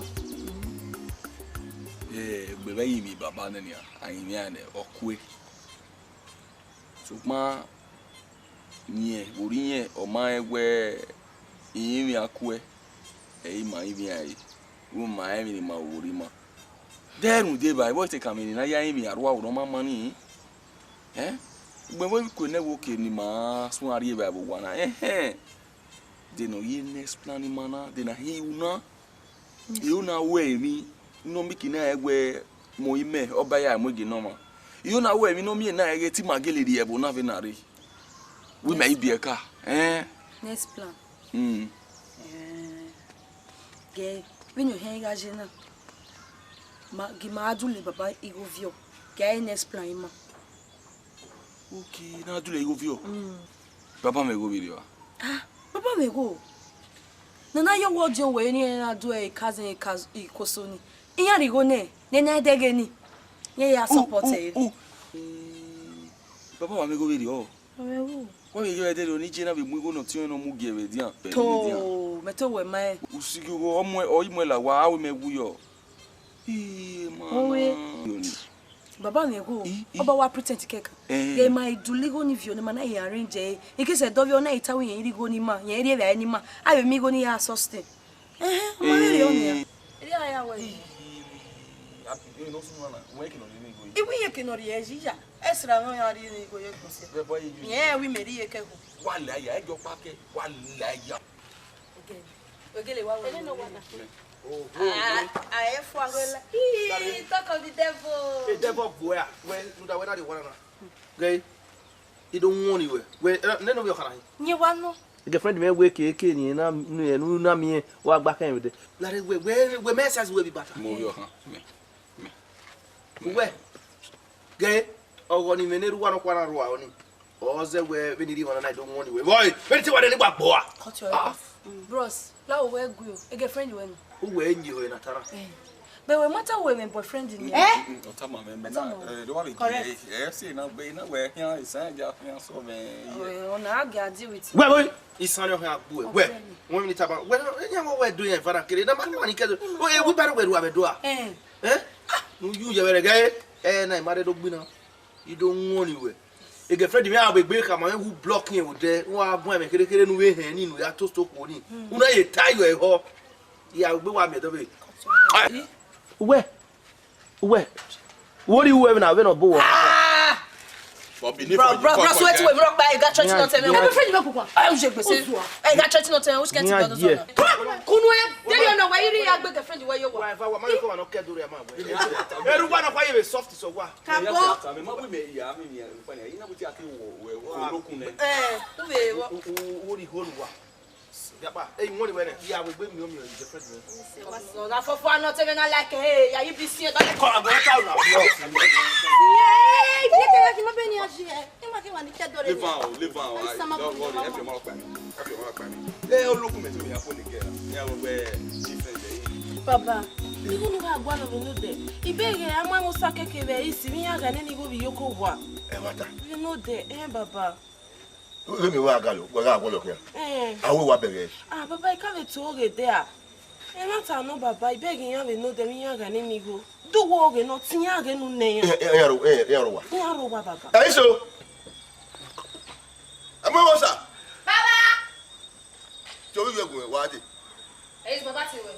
Eh, egbe vbe ivbi baba nẹ nian, a rinmwian nẹ, ọ kue. Sokpan rẹn, vbe orhiọn, ọ ma rẹn wẹ I rinmwian kuẹ, ẹ i ma rinmwian ẹre, vbe ọ ma rẹn emwi ne ima vbe orhiọn ima. De rhunmwuda evba, vbe ọ te kan vbe ne a ya rinmwian rua aro ne ọ ma ma nii? Ẹn? Ugbẹn vbe ọ kue nẹ wẹ oke ne ima suẹn rrie evba vbe owa na, ẹhẹn. De ne ọ ye next plan ima na, de ne a hin ru na. I ru na wẹ emwi ne ọ miẹn eke na rẹn wẹ mu imẹ, ọ ba ya mu ege ne ọmwa. I ru na wẹ emwi ne ọ miẹn na rẹn ghe te ima gele rri ẹvbo na vbe na rre. Wẹ ima i biẹ ka. Ẹn. Next plan. Mm. Eh, gẹ, vbene ọ hẹn gha ye na. Ma, gi ma a dule baba igho viọ, gi a next plan ima. Okay, na dule igho viọ. Mm. Baba mwẹ igho vberriọ. Ah, baba mwẹ igho. Nana yọ wọ diọn wẹ ni na du ẹ cousin, cousin ikoso ni. Iran righo nẹ, ne na dẹghe ni. Ye ya support ẹ. Oh, oh. Eh, baba wa mwẹ igho vberriọ. Wa vbe ghe ẹdẹ rẹ ni je na vbe mu igho ne ọtiọnrẹn ne ọ mu gie vbe edian, vbe edian. To, mẹ to wẹ ma ẹ. Usighi igho, ọ mu ẹ, ọ i mu ẹ la wa, a wẹ mẹ wu yọ. Ii, ma. Owe. Baba mwẹ igho, ọba wa pretend kẹkan. Eh. Ghẹ ma i dule igho ni viọ ne ma na ye arrange ẹre. In case ẹdẹ ọ viọ na i ta wẹ irẹn i rhie igho ni ma, irẹn i rhie evbare ni ma, a vbe miẹn igho ni ya sustain. Ẹhẹn, ọ ma rhie ọnii. Erriọ a ya wẹ. Ii, ii, ii, ii, no sunu na, wẹ ke nọ rhie igho yi. Iwu iyeke ne ọ rhie ẹre yi ya, ẹsẹra mwẹ ọ ya rhie igho ye gbọsẹ. Bẹ bọ ye ju. Irẹn wẹ imẹ rhie iyeke ẹkho. Wa la ya, ẹjọ pa kẹ, wa la ya. Okay. Ogele wa wẹ. Ẹnẹ nọ wa na. Oh, oh, ah, oh. Ah, ẹ fua ghe la. Ii, talk of the devil. Hey, devil boy, ah. Well, you that whether they wanna. Okay. I do want you. Well, eh, nene we kana. Ni wa nọ. Girlfriend mwẹ wẹ keke ni na, ni na miẹn, wa gba kẹ vbe dẹ. Lare wẹ, wẹ, wẹ mẹ size wẹ vbe ibata. Mo yọ han, mẹ, mẹ. Uwẹ, ghe, ọghọ ni mwẹ ne erha uwa nọkhua na rua ọnii. Ọ zẹ wẹ vbene I rhie ọmwa na, I do want you. Boy, vbene I te wa rre ne I gba gbọ a. Cut your head off. Mm, bros, la wẹ gu girlfriend wẹ nọ. Uwẹ yin ẹre na tara. Eh. Bẹ wẹ ma ta wẹ mẹ boyfriend ni. Eh? Mm, mm, ọ tama mẹ, mẹ na, eh, do wa vbe correct. Eh, eh, see na gbe na wẹ khian, isan ya khian so mẹ. Eh, ọ na a gẹ a deal with. Wẹ, wẹ, isan ni ọ khian gbu ẹ. Wẹ, ọgbẹni. Wẹ mi ni tama. Wẹ, ya wẹ do yẹn vara kere. Na ma ni kẹdo. O, eh, wi ba wẹ ru abẹ do a. Eh. Eh? Ah, nu yu yẹ wẹ rẹ gẹ. Eh, na ma rẹ do gbina. I do want you wẹ. E girlfriend mwẹ a vbe gbe khama mwẹ, u block irẹn vbe odẹ, u wa guan ẹmwẹ kherhe kherhe ne u vbe hẹn ni, ne u ya toast okhuo ni. U na ye ta yọ ehọ. Ya gbe wa miẹn dọvbe. Uwẹ, uwẹ, wo rhie uwẹ vbe na vbe nọ bọ wọ. Ah! Bro, bro, bro, so wetin wey bro kpa, e ga church nọ tẹ mwẹ. Ẹ bẹ friend mi okunkun. Ẹ, u je gbese. Ẹ ga church nọ tẹ mwẹ, which kind thing be all those one? Kunu ẹ, de yọ nọ wẹ, iri ya gbe girlfriend wẹ yo wa. Wa eva wa ma ko wa nọ kẹ dure ma wẹ. Eru wa na kwa ye vbe soft so wa. Ka bọ. Ẹ, u vbe vọ. Wo rhie igho ne uwa. Biakpa, ẹ, I want you wẹ nẹ. Ya vbe gbe miẹn ọmiọn girlfriend mwẹ. Ọna fọfọ anọ te mwẹ na like, eh, ya yi bi siẹn, dọlẹ. Kọ, a gọ ta una. Ẹ, ibi te ya ki ma bẹ ni a ji ẹ. Ẹ ma ke wa ni kẹ dọlẹ. Leave am o, leave am o. Ai, don't worry, ẹ fi ọmọ ọkpa mi. Ẹ fi ọmọ ọkpa mi. Ẹ, olókùn mẹ tí mi ya fún nìkẹ́ ra. Ní àwọn ọgbẹ́ different ẹ̀ yìí. Baba, igho ne u gha gualọ vbe nodẹ. Ibeghe a ma mwẹ osa keke vbe isi, vbe iran gha nene igho vbe iyoko owa. Ẹ wa ta. Vbe nodẹ, eh, baba. Vbene I wa gha gualọ, wa gha gualọ khian. Eh. A wẹ wa bẹghe. Ah, baba, I ka vbe to ghe dẹ a. Ẹmwata nọ, baba, I bẹghe iran vbe nodẹ vbe iran gha nene igho. Do wo ghe nọ, te iran ghe ne u nẹ iran. Iran, iran ro, iran, iran ro wa. Iran ro wa, baba. Ẹ, iso. Ẹ mọ wọ sa. Baba. Tí orí yẹ gùn ẹ̀ wá dé. Ẹ yí bàbá ti wẹ̀.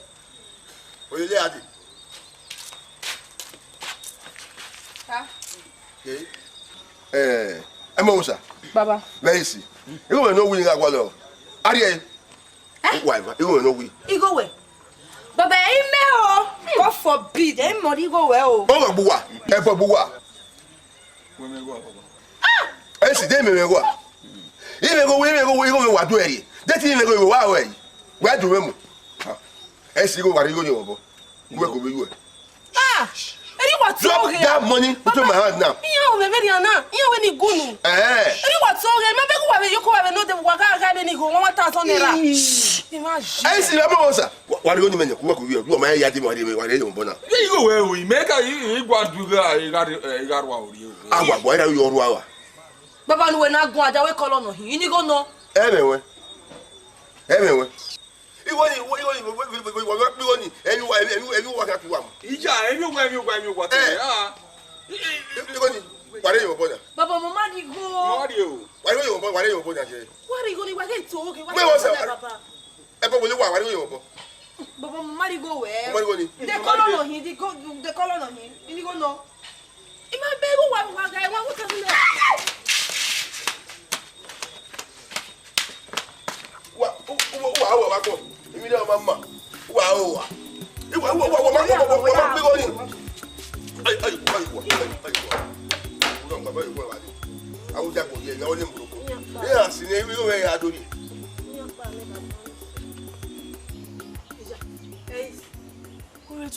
Oyè lé adé. Ta. Ẹ, ẹ mọ wọ sa. Baba. Very easy. Igho wẹ ne ọ wi gha gualọ. Ariẹ. Eh? Wa eva, igho wẹ ne ọ wi. Igho wẹ. Baba, ẹ i mẹ o. God forbid, ẹ i mọ igho wẹ o. Ọ gha gbuwa, ẹ bọ gbuwa. Wẹ mẹ igho, baba. Ẹ sì dé mẹ mẹ igho. Ẹ mẹ igho, ẹ mẹ igho, igho mẹ wa du ẹ rri. Dẹ ti mẹ igho, igho wa ẹ rri. Wẹ du mẹ mu. Ẹ sì igho wa rre igho ni ọmọ bọ. Wẹ ko be yuẹ. Ah! Eri wa ti Drop oghe. That money into my hand now. Iyan o mẹ vbe rian na, iyan wẹ ni gunu. Eh. Eri wa ti oghe, ma bẹghe uwa vbe yo ko wa vbe nodẹ, wa gha gha vbe ni igho one thousand naira. Imagine. Ẹ sì rẹ mọ sa. Wa ri oni mẹ nyẹ ku wa ku wi, wa ma ya di mo ri wa ri mo bona. Ye igho wẹ o, i mẹ ka i gua du gha i gha i gha rua ori o. A wa bo ira yo rua wa. Baba nu wẹ na gun ada wẹ kọlọ nọ hin, ini igho nọ. Ẹ mẹ wẹ. Ẹ mẹ wẹ. Igho ni, igho ni, igho ni, igho ni, igho ni, emwi uwa, emwi, emwi, emwi uwa khian tuwa mu. Ija, emwi uwa, emwi uwa, emwi uwa. Eh. Ah. Igho ni, wa rre ye obọ na. Baba, mo ma rhie igho. Mo ma rhie o. Wa rre ye obọ, wa rre ye obọ na je. Wa rhie igho ni, wa ghe to, okay, wa rhie igho na, baba. Ẹ bọ wele wa, wa rre ye obọ. Baba, mo ma rhie igho wẹ. Mo ma rhie igho ni. De kọlọ nọ hin, de ko, de kọlọ nọ hin, ini igho nọ. I ma bẹghe uwa, uwa gha, uwa wu tẹfun nẹ. Uwa, u-, u-, uwa, uwa, uwa gbọ. Emwi ne ọ ma ma. Uwa, uwa. Uwa, uwa, uwa, uwa, uwa, uwa, uwa, uwa, uwa, uwa. Ayi, ayi, ayi, uwa, ayi, ayi, uwa. Uwa, uwa, uwa, uwa, uwa. Awu ja gbọ ye, ya ole mburoko. Iya si ne, uwa, uwa, ya do ni. Correct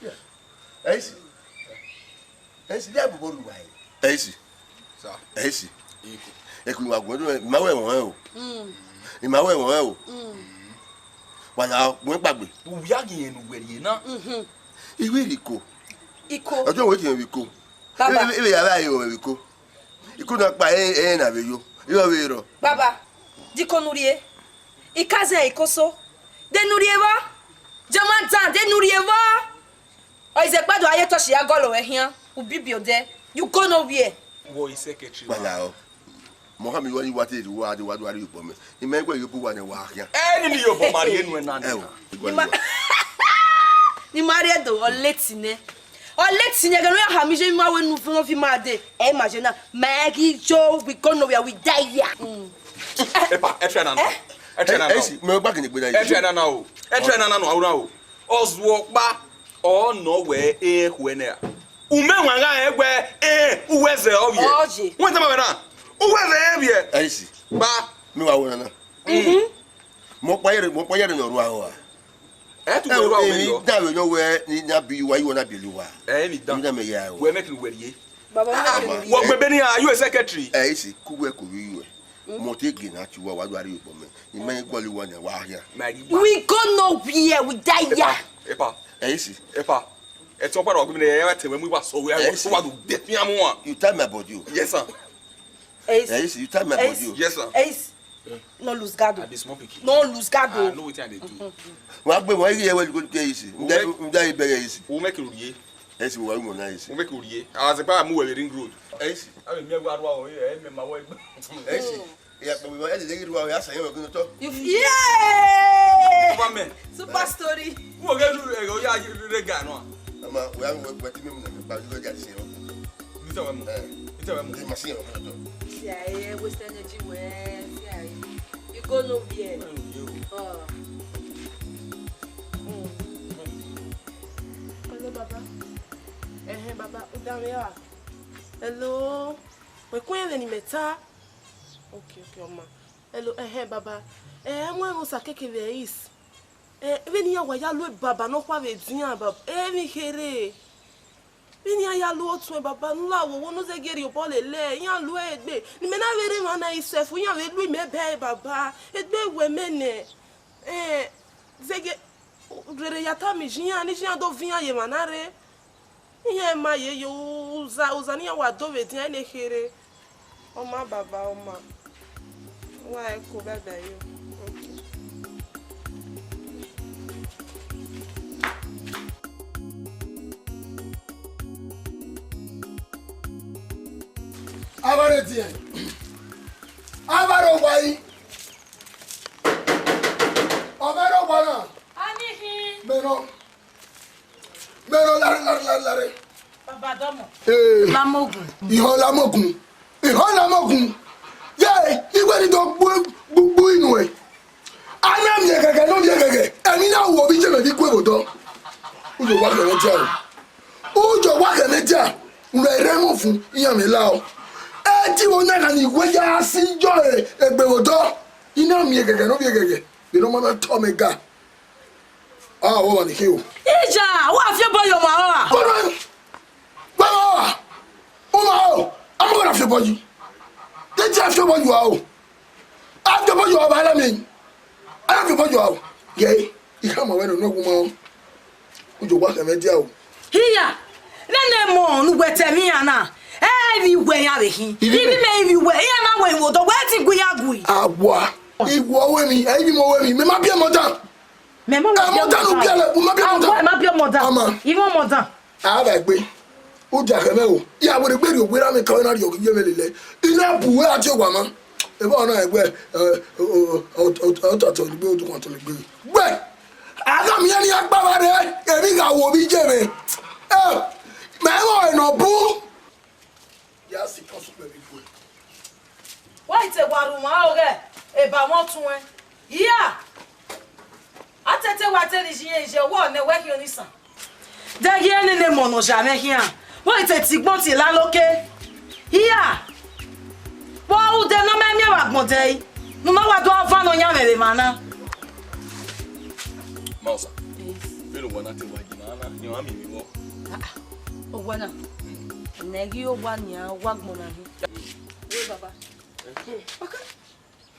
Ẹ i si. Ẹ i si, de ẹbobọ rre uwa ẹre. Ẹ i si. Sir. Ẹ i si. Iko. Eko ne uwa guẹ do, ima wẹ ẹmwẹ o. Ima wẹ ẹmwẹ o. Wa na wẹ kpagbe. U ya ghi rẹn ne uwẹ rhie na. I wẹ rhie iko. Iko. Ọjọ wẹ rhie iko. Baba. Ẹ vbe ya vbe rhie iko. Iko na kpa ẹre na vbe yo. Irọ vbe rọ. Baba, de iko ne u rhie. I ka zẹ iko so. De ne u rhie vbọ. Jọma dan, de ne u rhie vbọ. Ọ i zẹ kpado a ye tọsi ya gọlọ wẹ khian, u bibi odẹ, you go nowhere. Wọ i secretary wa. Kpalao. Mọ khama iwa, iwa te rhie uwa dee, wa do rhie obọ mẹ. I ma i wẹ ye bu uwa nẹ wa khian. Ẹ, ni mi ye obọ ma rhie nuẹn na. Ẹ o, I gua Ni ma, iwa. Ni ma rhie do, ọ leti nẹ. Ọ leti nẹ, ẹghẹ ne ọ ya khama iye ima wẹ ne u vọn ovbi ima dee, ẹ i ma ye na. Ma ghi yo, we go nowhere, we die here. Mm. Epa, ẹ try na na. Ẹ? Ẹ try na Ẹ na. i si, mẹ gba kene gbe na Ẹ try na na o. Ẹ try na na nọ, a o na o. Ọzuọkpa, ọ nọ wẹ e khuẹ nẹ ra? U mẹ wan gha rẹn wẹ, e, uwẹ zẹ ọ vbiẹ. Ọ ye. Wẹ tama wẹ na, uwẹ zẹ e vbiẹ. Ẹ i si. Kpa. Mẹ wa wẹ na na. Mhm. Mọ kpa yẹrẹ, mọ kpa yẹrẹ ne ọ rua ua. Ẹ tu Ẹ wẹ o, rua wẹ emwi yọ. Dan vbe yọ wẹ ni na bi uwa, iwọ na bi uwa. Ẹ emwi dan. Emwi dan mẹ ya o. Wẹ mẹ kiri wẹ rhie. Baba, Ah, mẹ kiri wọ rhie. Gbebe ni a, you a secretary. Ẹ i si, ku wẹ ko vbe yuẹ. Mọ te ghe na ti uwa, wa do rhie obọ mẹ. I ma i gọlọ uwa nẹ wa khian. Ma ghi gba. We go nowhere, we die here. Epa, epa, Ẹ i si. Epa. Ẹtin ọkpa na wa gbemi nẹ, ẹ wa tẹ wẹ mu iwa sọ wẹ, Ẹ i si. Wa do de fian mu wa. You tie my body o. Yes, sir. Ẹ i si. Ẹ i si, you tie my Ẹ i body si. o. Yes, sir. Ẹ i si. No lose guard o. I be small pikin. No lose guard o. I know wetin I dey do. Wa gbe wọn, ẹ i si. Nda, nda i bẹghe ẹ i si. Wo make you rhie. Ẹ i si, wa ru mọ na ẹ i si. Wo make you rhie. As a pa mu wẹ ring road. Ẹ i si. A be mi wa ru awọ, ẹ mẹ ma wẹ. Ẹ i si. Ya kpọgbe ẹ lele ghi ru aro, ya sa yẹn wẹ gun otọ. You f-, yeah! Super man. Super story. Wo ge lu ẹ, o ya re ga nọ. Ama, wẹ a wẹ ti mi mu na mi pa, you go get se o. Ni tẹ wẹ mu. Eh. Ni tẹ wẹ mu. Ni ma si yẹn wẹ gun otọ. See, I waste energy wẹ, see, I, you go nowhere. Hello, baba. Ẹhẹn, baba, u danmwehọ ra? Hello. Wẹ kue vbene imẹ ta? Okay, okay, ọ ma. Hello, ẹhẹn, baba. Eh, ẹmwẹ mwẹ Osakeke vbe East. Eh, vbene iran wa ya lu baba nọkhua vbe edian, baba. Eh, emwi kherhe. Vbene iran ya lu ọtuẹn, baba, ne u la wo wo ne u zẹgiẹ rhie obọ lele, iran lu ẹre egbe. Ne imẹ na vbe rre emwa na isẹf, iran vbe lu imẹ bẹe, baba. Egbe wẹ mẹ nẹ. Eh, zẹgiẹ, rere ya tama iye iran, ne iye iran do viọ iran ye emwa na rre. Iran ma ye yo, uza, uza ne iran wa do vbe edian ne kherhe. Ọ ma, baba, ọ ma. Wa ẹko bẹbẹ yo. Okay. Avbe arẹn edian, avbe arẹn owa yi, ọ mwẹ rre owa na. Ani khin. Mẹ nọ. Mẹ rọ lare, lare, lare, lare. Baba dọmọ. Ee. Lamogun. Ihọ Lamogun. Ihọ Lamogun. Ye, iwẹ ni do gbu, gbu, gbu inu ẹ. A na miẹn ẹghẹghẹ, ne ọ miẹn ẹghẹghẹ. Ẹmwẹ na wu ovbi iye mwẹ vbe ikue vbe odọ. Uyo wa khẹ mwẹ dia o. Uyo wa khẹ mwẹ dia. Unu ẹre mwẹ fun, iran mwẹ la o. Ẹ ti wo na gha ni wẹ ya si yọ egbe vbe odọ. I na miẹn ẹghẹghẹ, ne ọ miẹn ẹghẹghẹ. Vbene ọ ma na tọ mẹ ga. Ah, ọ wa ni khin o. Ija, wa fi obọ ye ọmwa ọra. Kọrọ, kọrọ, ọmwa o, a ma gha fi obọ yi. Te a fi obọ yi ua o. A fi obọ yi ua, ọba ẹlẹmi. A fi obọ yi ua o. Ye, I khama wẹ ne ọ wu ma o. Ujo wa khẹ mwẹ dia o. Hia, nene emọ ne uwẹ ta ẹmwẹ iran na. Ẹ i vbe wẹ iran vbe khin. I vbe mẹ i vbe wẹ iran na wẹ vbe odọ, wẹ ti gu iran gui. Awa, I wẹ ọvbokhan, ẹ i vbe mẹ ọvbokhan, mẹ ma biẹ ọmọ dan. Mẹ ma biẹ ọmọ dan. Ẹ, ọmọ dan ne u biẹ lẹ, u ma biẹ ọmọ dan. Ama. I mwẹ ọmọ dan. A vba egbe. U dia khẹ mwẹ o. I ya wẹ ne egbe rhie owa erha mwẹ ka na rhie ọghe iye mwẹ lele. I na bu uwẹ a tie owa ma. Evba ọna ẹgbẹ, ẹ, ọ, ọ, ọ, ọ, ọ, ọ, tọtọ ni gbe, o dukhunmwu tọ ni gbe. Gbe. A gha miẹn ne iran gba vba rre, emwi gha wo vbe iye mwẹ. Ẹ, mẹ i mwẹ ọre ne ọ bun. Ya sikẹ ọsukpẹ vbe igue. Wa i te wa rhunmwuda ọghẹ eba mwẹ ọtuẹn. Hia! A tete wa te ne iye iye, wẹ ọnẹ wẹ khian onisan. Dẹghe nene emọ ne ọ ya mwẹ khian, wa i te tigbọn tie laloke. Hia! Vbe ude ne ọ ma miẹn vbe agbọn dẹe, ne u ma wa do van ne ọ yan mwẹ vbe emwa na. Mausa, vbene uwa na te wa yi na na, ne ọ gha miẹn emwi vbọ? Ah, ah, owa na. Ne ghi owa nian, owa agbọn na hin. Wẹ baba.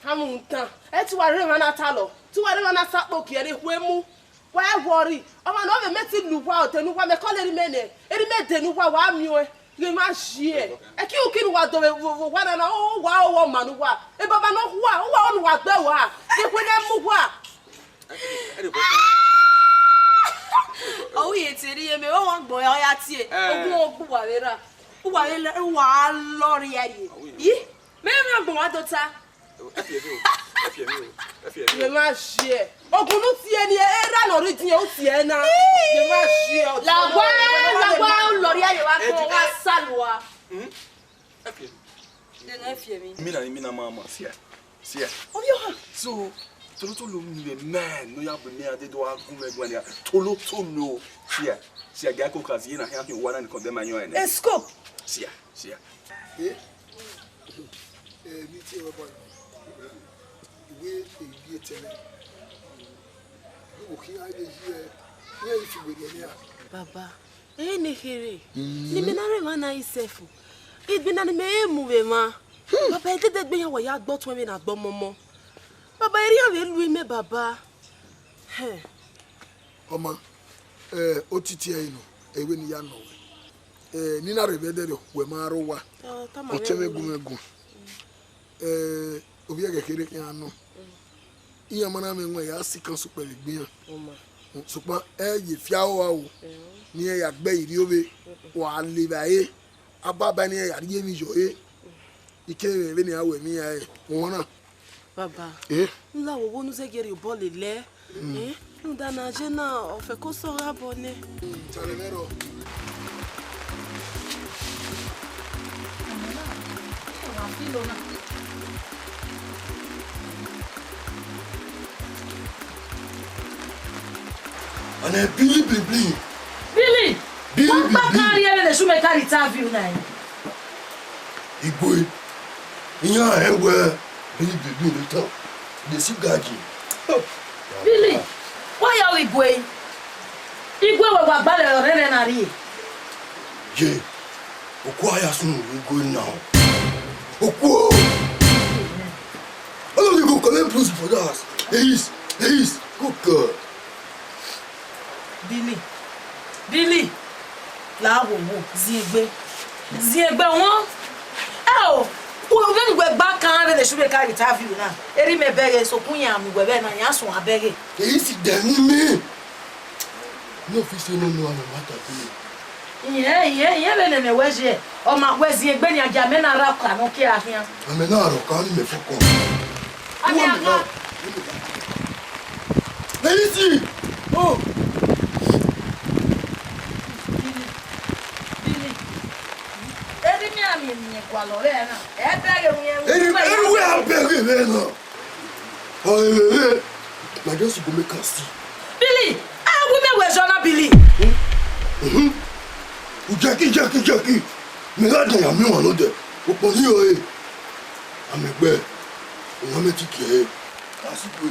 Amutan, ẹ te uwa rre emwa na talọ, te uwa rre emwa na sa kpoki ẹre khu emu. Wa ẹ worry, ọmwa ne ọ vbe mẹ te ne uwa, ọ de ne uwa, mẹ kọlọ erha mẹ nẹ, erha mẹ de ne uwa, wa miẹn ọẹn, ghe ma zie. Ẹ kirukiru wa do vbe vbe owa na na, ọ wa ọ wa ọma ne uwa. E baba ne ọ khua, uwa ọ ne uwa gbe uwa, de khuẹ ne mu uwa. Ọ ru ye te rhie mẹ, ọ wa gbọn ya, ọ ya tie. Eh. Ogun ogbu uwa vbe ra. Uwa vbe lọ, uwa lọ rhie rhie. Yi, mẹ mẹ gbọn wa do ta. Ẹ fi ẹre o, ẹ fi ẹre o, ẹ fi ẹre o. Ye ma zie. Ogun ne u tie ni, erha ne ọ rre idiẹn, u tie na. Ye ma zie. Lagua, lagua, u lọ rhie ye wa gbọn, wa salua. Hmm? Ẹ fi ẹre. Dena ẹ fi ẹre. Mina, mina ma ma, sia. Sia. Ovbi ọha. So, tolotolo ni vbe mẹ, ne ọ ya bu mẹ a de do a gu mwẹ guan nia. Tolotolo. Sia. Sia, gia ko ka zie na hia, hia, wa na ni kọn bẹ ma yọn ẹnẹ. Esco. Sia, sia. Eh? Eh, mi ti rọ bọ. Iwe eyi etẹrẹ. Iwe wo khin a de yi ẹ. Iye ifi were nia. Baba, ẹ ne kherhe. Mm. Ne imẹ na rre emwa na isẹf. Egbe na ne imẹ mu vbe emwa. Hmm. Baba, edede egbe iran wa ya gbe ọtuẹn vbe na gbe ọmọmọ. Baba, erriọ vbe lu imẹ, baba. Hẹ. Ọma, eh, otiti ẹre nọ, ẹvbo ne I ya nọ wẹ. Eh, ne I na rre vbe ẹdẹrriọ, wẹ ma rre owa. Ọ tama mwẹ. Ọtẹn mwẹ gu mwẹ guan. Eh, ovbi ẹghẹ kherhe khian nọ. Iran ma na mwẹ wẹ ya sikẹ ọsukpẹ vbe egbe iran. Ọma. Sokpan ẹ ye fia ua o. Ẹhọ. Ne iran ya gbe irhiọ vbe, wa le vbe a re. Ababa ne iran ya rhie emwi yọ re. I kere vbene iran ru emwi iran rẹn, uhunmwu na. Baba, eh? U la wo wo ne u zẹgiẹ rhie obọ lele. Mm. Eh? Rhunmwuda ne a ye na, ọ fẹko sẹ ọghe abọ nẹ. Tare mwẹ rọ. Ọmọ na, ẹ wa filo na. And then Billy Bling Bling. Billy, Billy Bling Bling. Ọkpa ka rrie vbene Shume ka rrie interview na. Igue, iran rẹn wẹ Billy Bling Bling ne tan, de si gaji. Billy, wa ya ọghe Igue. Igue wẹ wa gbalẹ ọrẹrẹ na rrie. Ye, okuo a ya sunu vbe Igue na. Okuo. All of you go collect bruise for that. Hey, is, hey, is. Good girl. Billy, Billy, la wo wo, ziengbe, ziengbe wọn. Ẹ o, u vbene uwẹ gba kan vbene Shume ka rrie interview na, erha mẹ bẹghe, sokpan iran mu wẹ vbe na, iran suẹn bẹghe. Eyi si dẹ ni mẹ. No fit say no no, I'm a matter to me. Iyẹn, iyẹn, iyẹn vbene mẹ wẹ ye, ọ ma wẹ ziengbe nian, gia mẹ na rha ọka nọ ke a khian. Amẹ na rha ọka ni mẹ fọkọ. Amẹ a gha. Easy. Oh. Billy, Billy. Erha mẹ a miẹn ne irẹn gualọ vbe na. Ẹ bẹghe wiẹn. Erha, erha uwẹ a bẹghe vbe na. Ọ rere, na just go make am see. Billy, a wi mẹ wẹ zọ na, Billy. Mhm. U jẹki, jẹki, jẹki. Mẹ gha dẹ ya miẹn ọmwa nọ dẹ. Okpọn ni ọre. Amẹ gbe. Oyan mẹ ti kie. Asikue.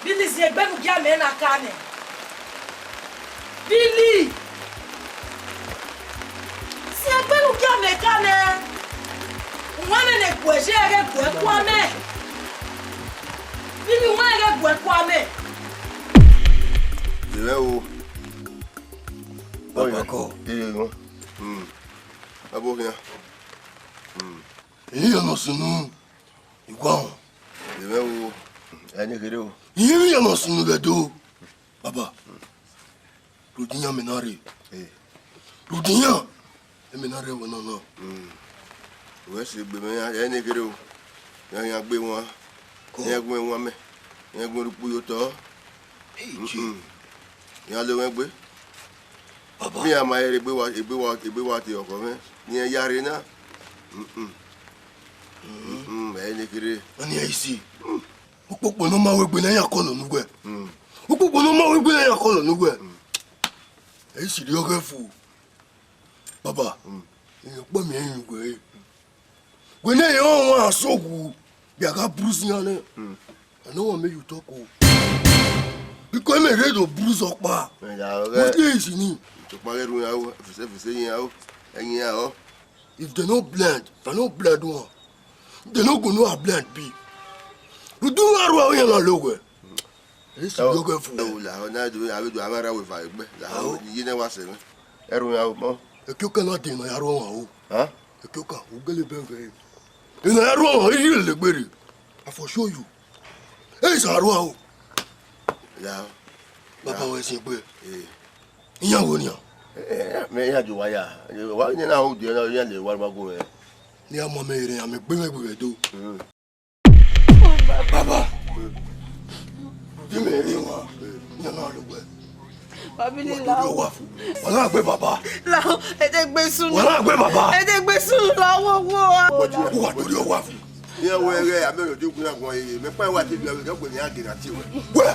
Billy, ziengbe ne u gia mẹ na ka nẹ. Billy! Ziengbe ne u gia mẹ ka nẹ. Uwẹ nene guẹ ye ẹghẹ guẹ kua mẹ. Billy, uwẹ ẹghẹ guẹ kua mẹ. Yevbe o. Baba kọ. Ee, wọn. Hmm. Abo khian. Hmm. Eyi ya nọ sunu, I wa họn. Yevbe o. Ẹ ne kherhe o. Iye vbe ya nọ sunu vbe do. Baba, rhunmwuda iran mẹ na rre. Eh. Rhunmwuda iran, mẹ na rre ẹvbo nọ nọ. Mm. Wẹ sẹ egbe mwẹ, ẹ ne kherhe o. Iran, iran gbe wan. Kọ. Iran gu mwẹ wan mẹ. Iran gu mwẹ rhie ukpu ye otọ. Hey, Jee. Mm-mm. Iran lo mwẹ gbe. Baba. Iran ma rre egbe wa, egbe wa, egbe wa te ọkhọ mwẹ. Iran ya rre na. Mm-mm. Mm-mm, ẹ ne kherhe. Ọni ẹ i si. Mm. Ukpokpo ne ọ ma wegbe ne a ya kọlọ ne uwẹ. Mm. Ukpokpo ne ọ ma wegbe ne a ya kọlọ ne uwẹ. Mm. Ẹ i si rhie ọghẹ fu. Baba, mm, irẹn ọkpa miẹn rinmwian uwẹ re. Wẹ ne irẹn ọmwa so wu, bia gha bruise iran nẹ. Mm. I no wan make you talk o. Because mẹ rre do bruise ọkpa. Ẹ ya, ọghẹ. What is it? Ọkpa ghẹ rhunmwuda o, efese, efese yin a o, ẹyin a o. If they no blend, if I no blend one, they no go know how blend be. Rhunmwuda iran rua iran na lo wẹ. Ẹ i si rhie ọghẹ fu. Ẹ wo, lahọ na do, avbe do, avbe ra wẹ eva egbe. Lahọ, iye ne wa sẹ mwẹ. Ẹ rhunmwuda o, mọ. Ekioka na de ne ọ ya rre ọmwa o. Hàn? Ekioka, u gele bẹghe. Ena ya rre ọmwa, i rhie lele egbe rre. I for show you. Ẹ i sa rua o. Lahọ. Baba wẹ ziengbe. Eh. Iran wo nian? Eh, mẹ iran je wa ya. Wa ne na hu die na, iran le wa ma gu mwẹ. Ne a ma mẹ rre, a mẹ gbe mwẹ gbe vbe do. Mm. Baba. Di mẹ rre wan. Iran na lo wẹ. Family. Wa do la. Wa na gbe baba. La, ẹ de gbe sunu. Wa na gbe baba. Ẹ de gbe sunu la wo wo. Wa do wa fu. Iran wẹ ghẹ, a mẹ rhie odẹ gun na guan yeye. Mẹ kpa wa te bi ọghe, ọ gbe ne iran gele a tie wẹ. Wẹ.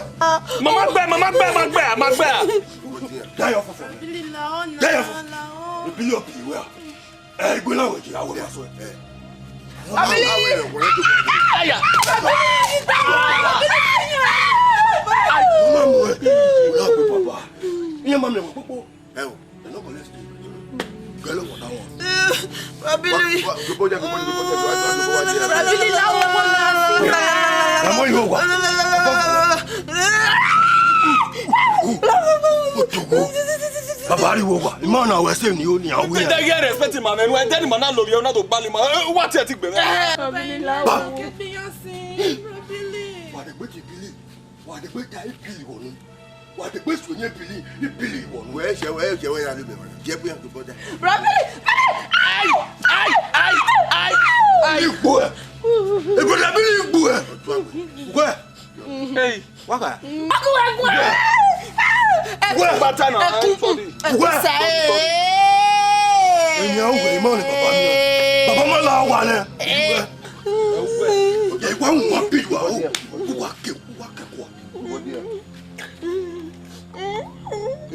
Mama gbẹ, mama gbẹ, mama gbẹ, mama gbẹ. Dayọ fọfọ. Dayọ fọfọ. Ebi yọ bi wẹ. Ẹ, igbe na wẹ je, awẹ ma sọ ẹ. Aya. Mama mu ẹ. Wẹ na gbe baba. Iran ma mẹ wẹ kpokpo. Ẹ o, ẹ nọ kọlẹ stage. Gẹlẹ wọ da wọn. Family. Wa, wa, gbogbo jẹ, gbogbo jẹ, gbogbo jẹ, gbogbo jẹ, gbogbo jẹ. Family la wo mo na. Ẹ mọ yóò wá. Otogo. Baba ri wo wa. Ima na wẹ se ni o ni awe. Ẹ dẹ gẹ respect ma nẹ, ẹ dẹ ni ma na lo vbiẹ, ọ na do gbali ma. Ẹ, wa tiẹ ti gbe mẹ. Family la wo. Wa de gbe ti bili. Wa de gbe ta ibili wọ nu. Wa de gbe suẹn ye bili, ibili wọ nu. Wẹ ṣe, wẹ ṣe, wẹ ya lu mẹ wẹ. Jẹ bu yan to bọda. Bro, bili, bili. Ai, ai, ai, ai, ai. Igbo ẹ. Ebo da bili igbo ẹ. Wẹ. Hey, waka. Aku ẹkún ẹ. Wẹ. Bata na. Ẹkún, ẹkún sẹ. Ẹyin awo ẹ, ma ni baba mi. Baba ma la wa nẹ. Wẹ. Ẹ wa wọn bi wa o. Wa ke, wa ke kwa.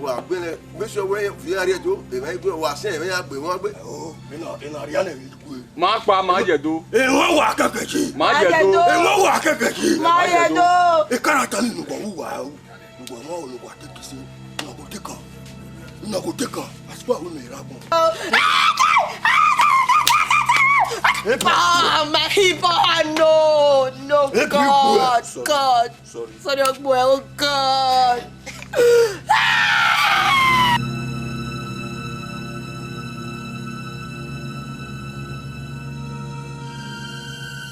Wa gbẹnẹ, make sure wẹ fi iran rrie do, emwa i gue, wa sẹ emwa ya gbe emwa gbe. Oh, ena, ena rhia nẹ emwi gue. Ma kpa, ma ye do. Emwa wa kẹkẹ ji. Ma ye do. Emwa wa kẹkẹ ji. Ma ye do. Ekara ta ni nugbo wu wa o. Nugbo ma o nugbo take kisi. Una go take am. Una go take am. Asukwa wu mẹ ra gbọn. Ah, my hip, ah, no, no, God, God. Sorry. Sorry, Ogbo, oh God.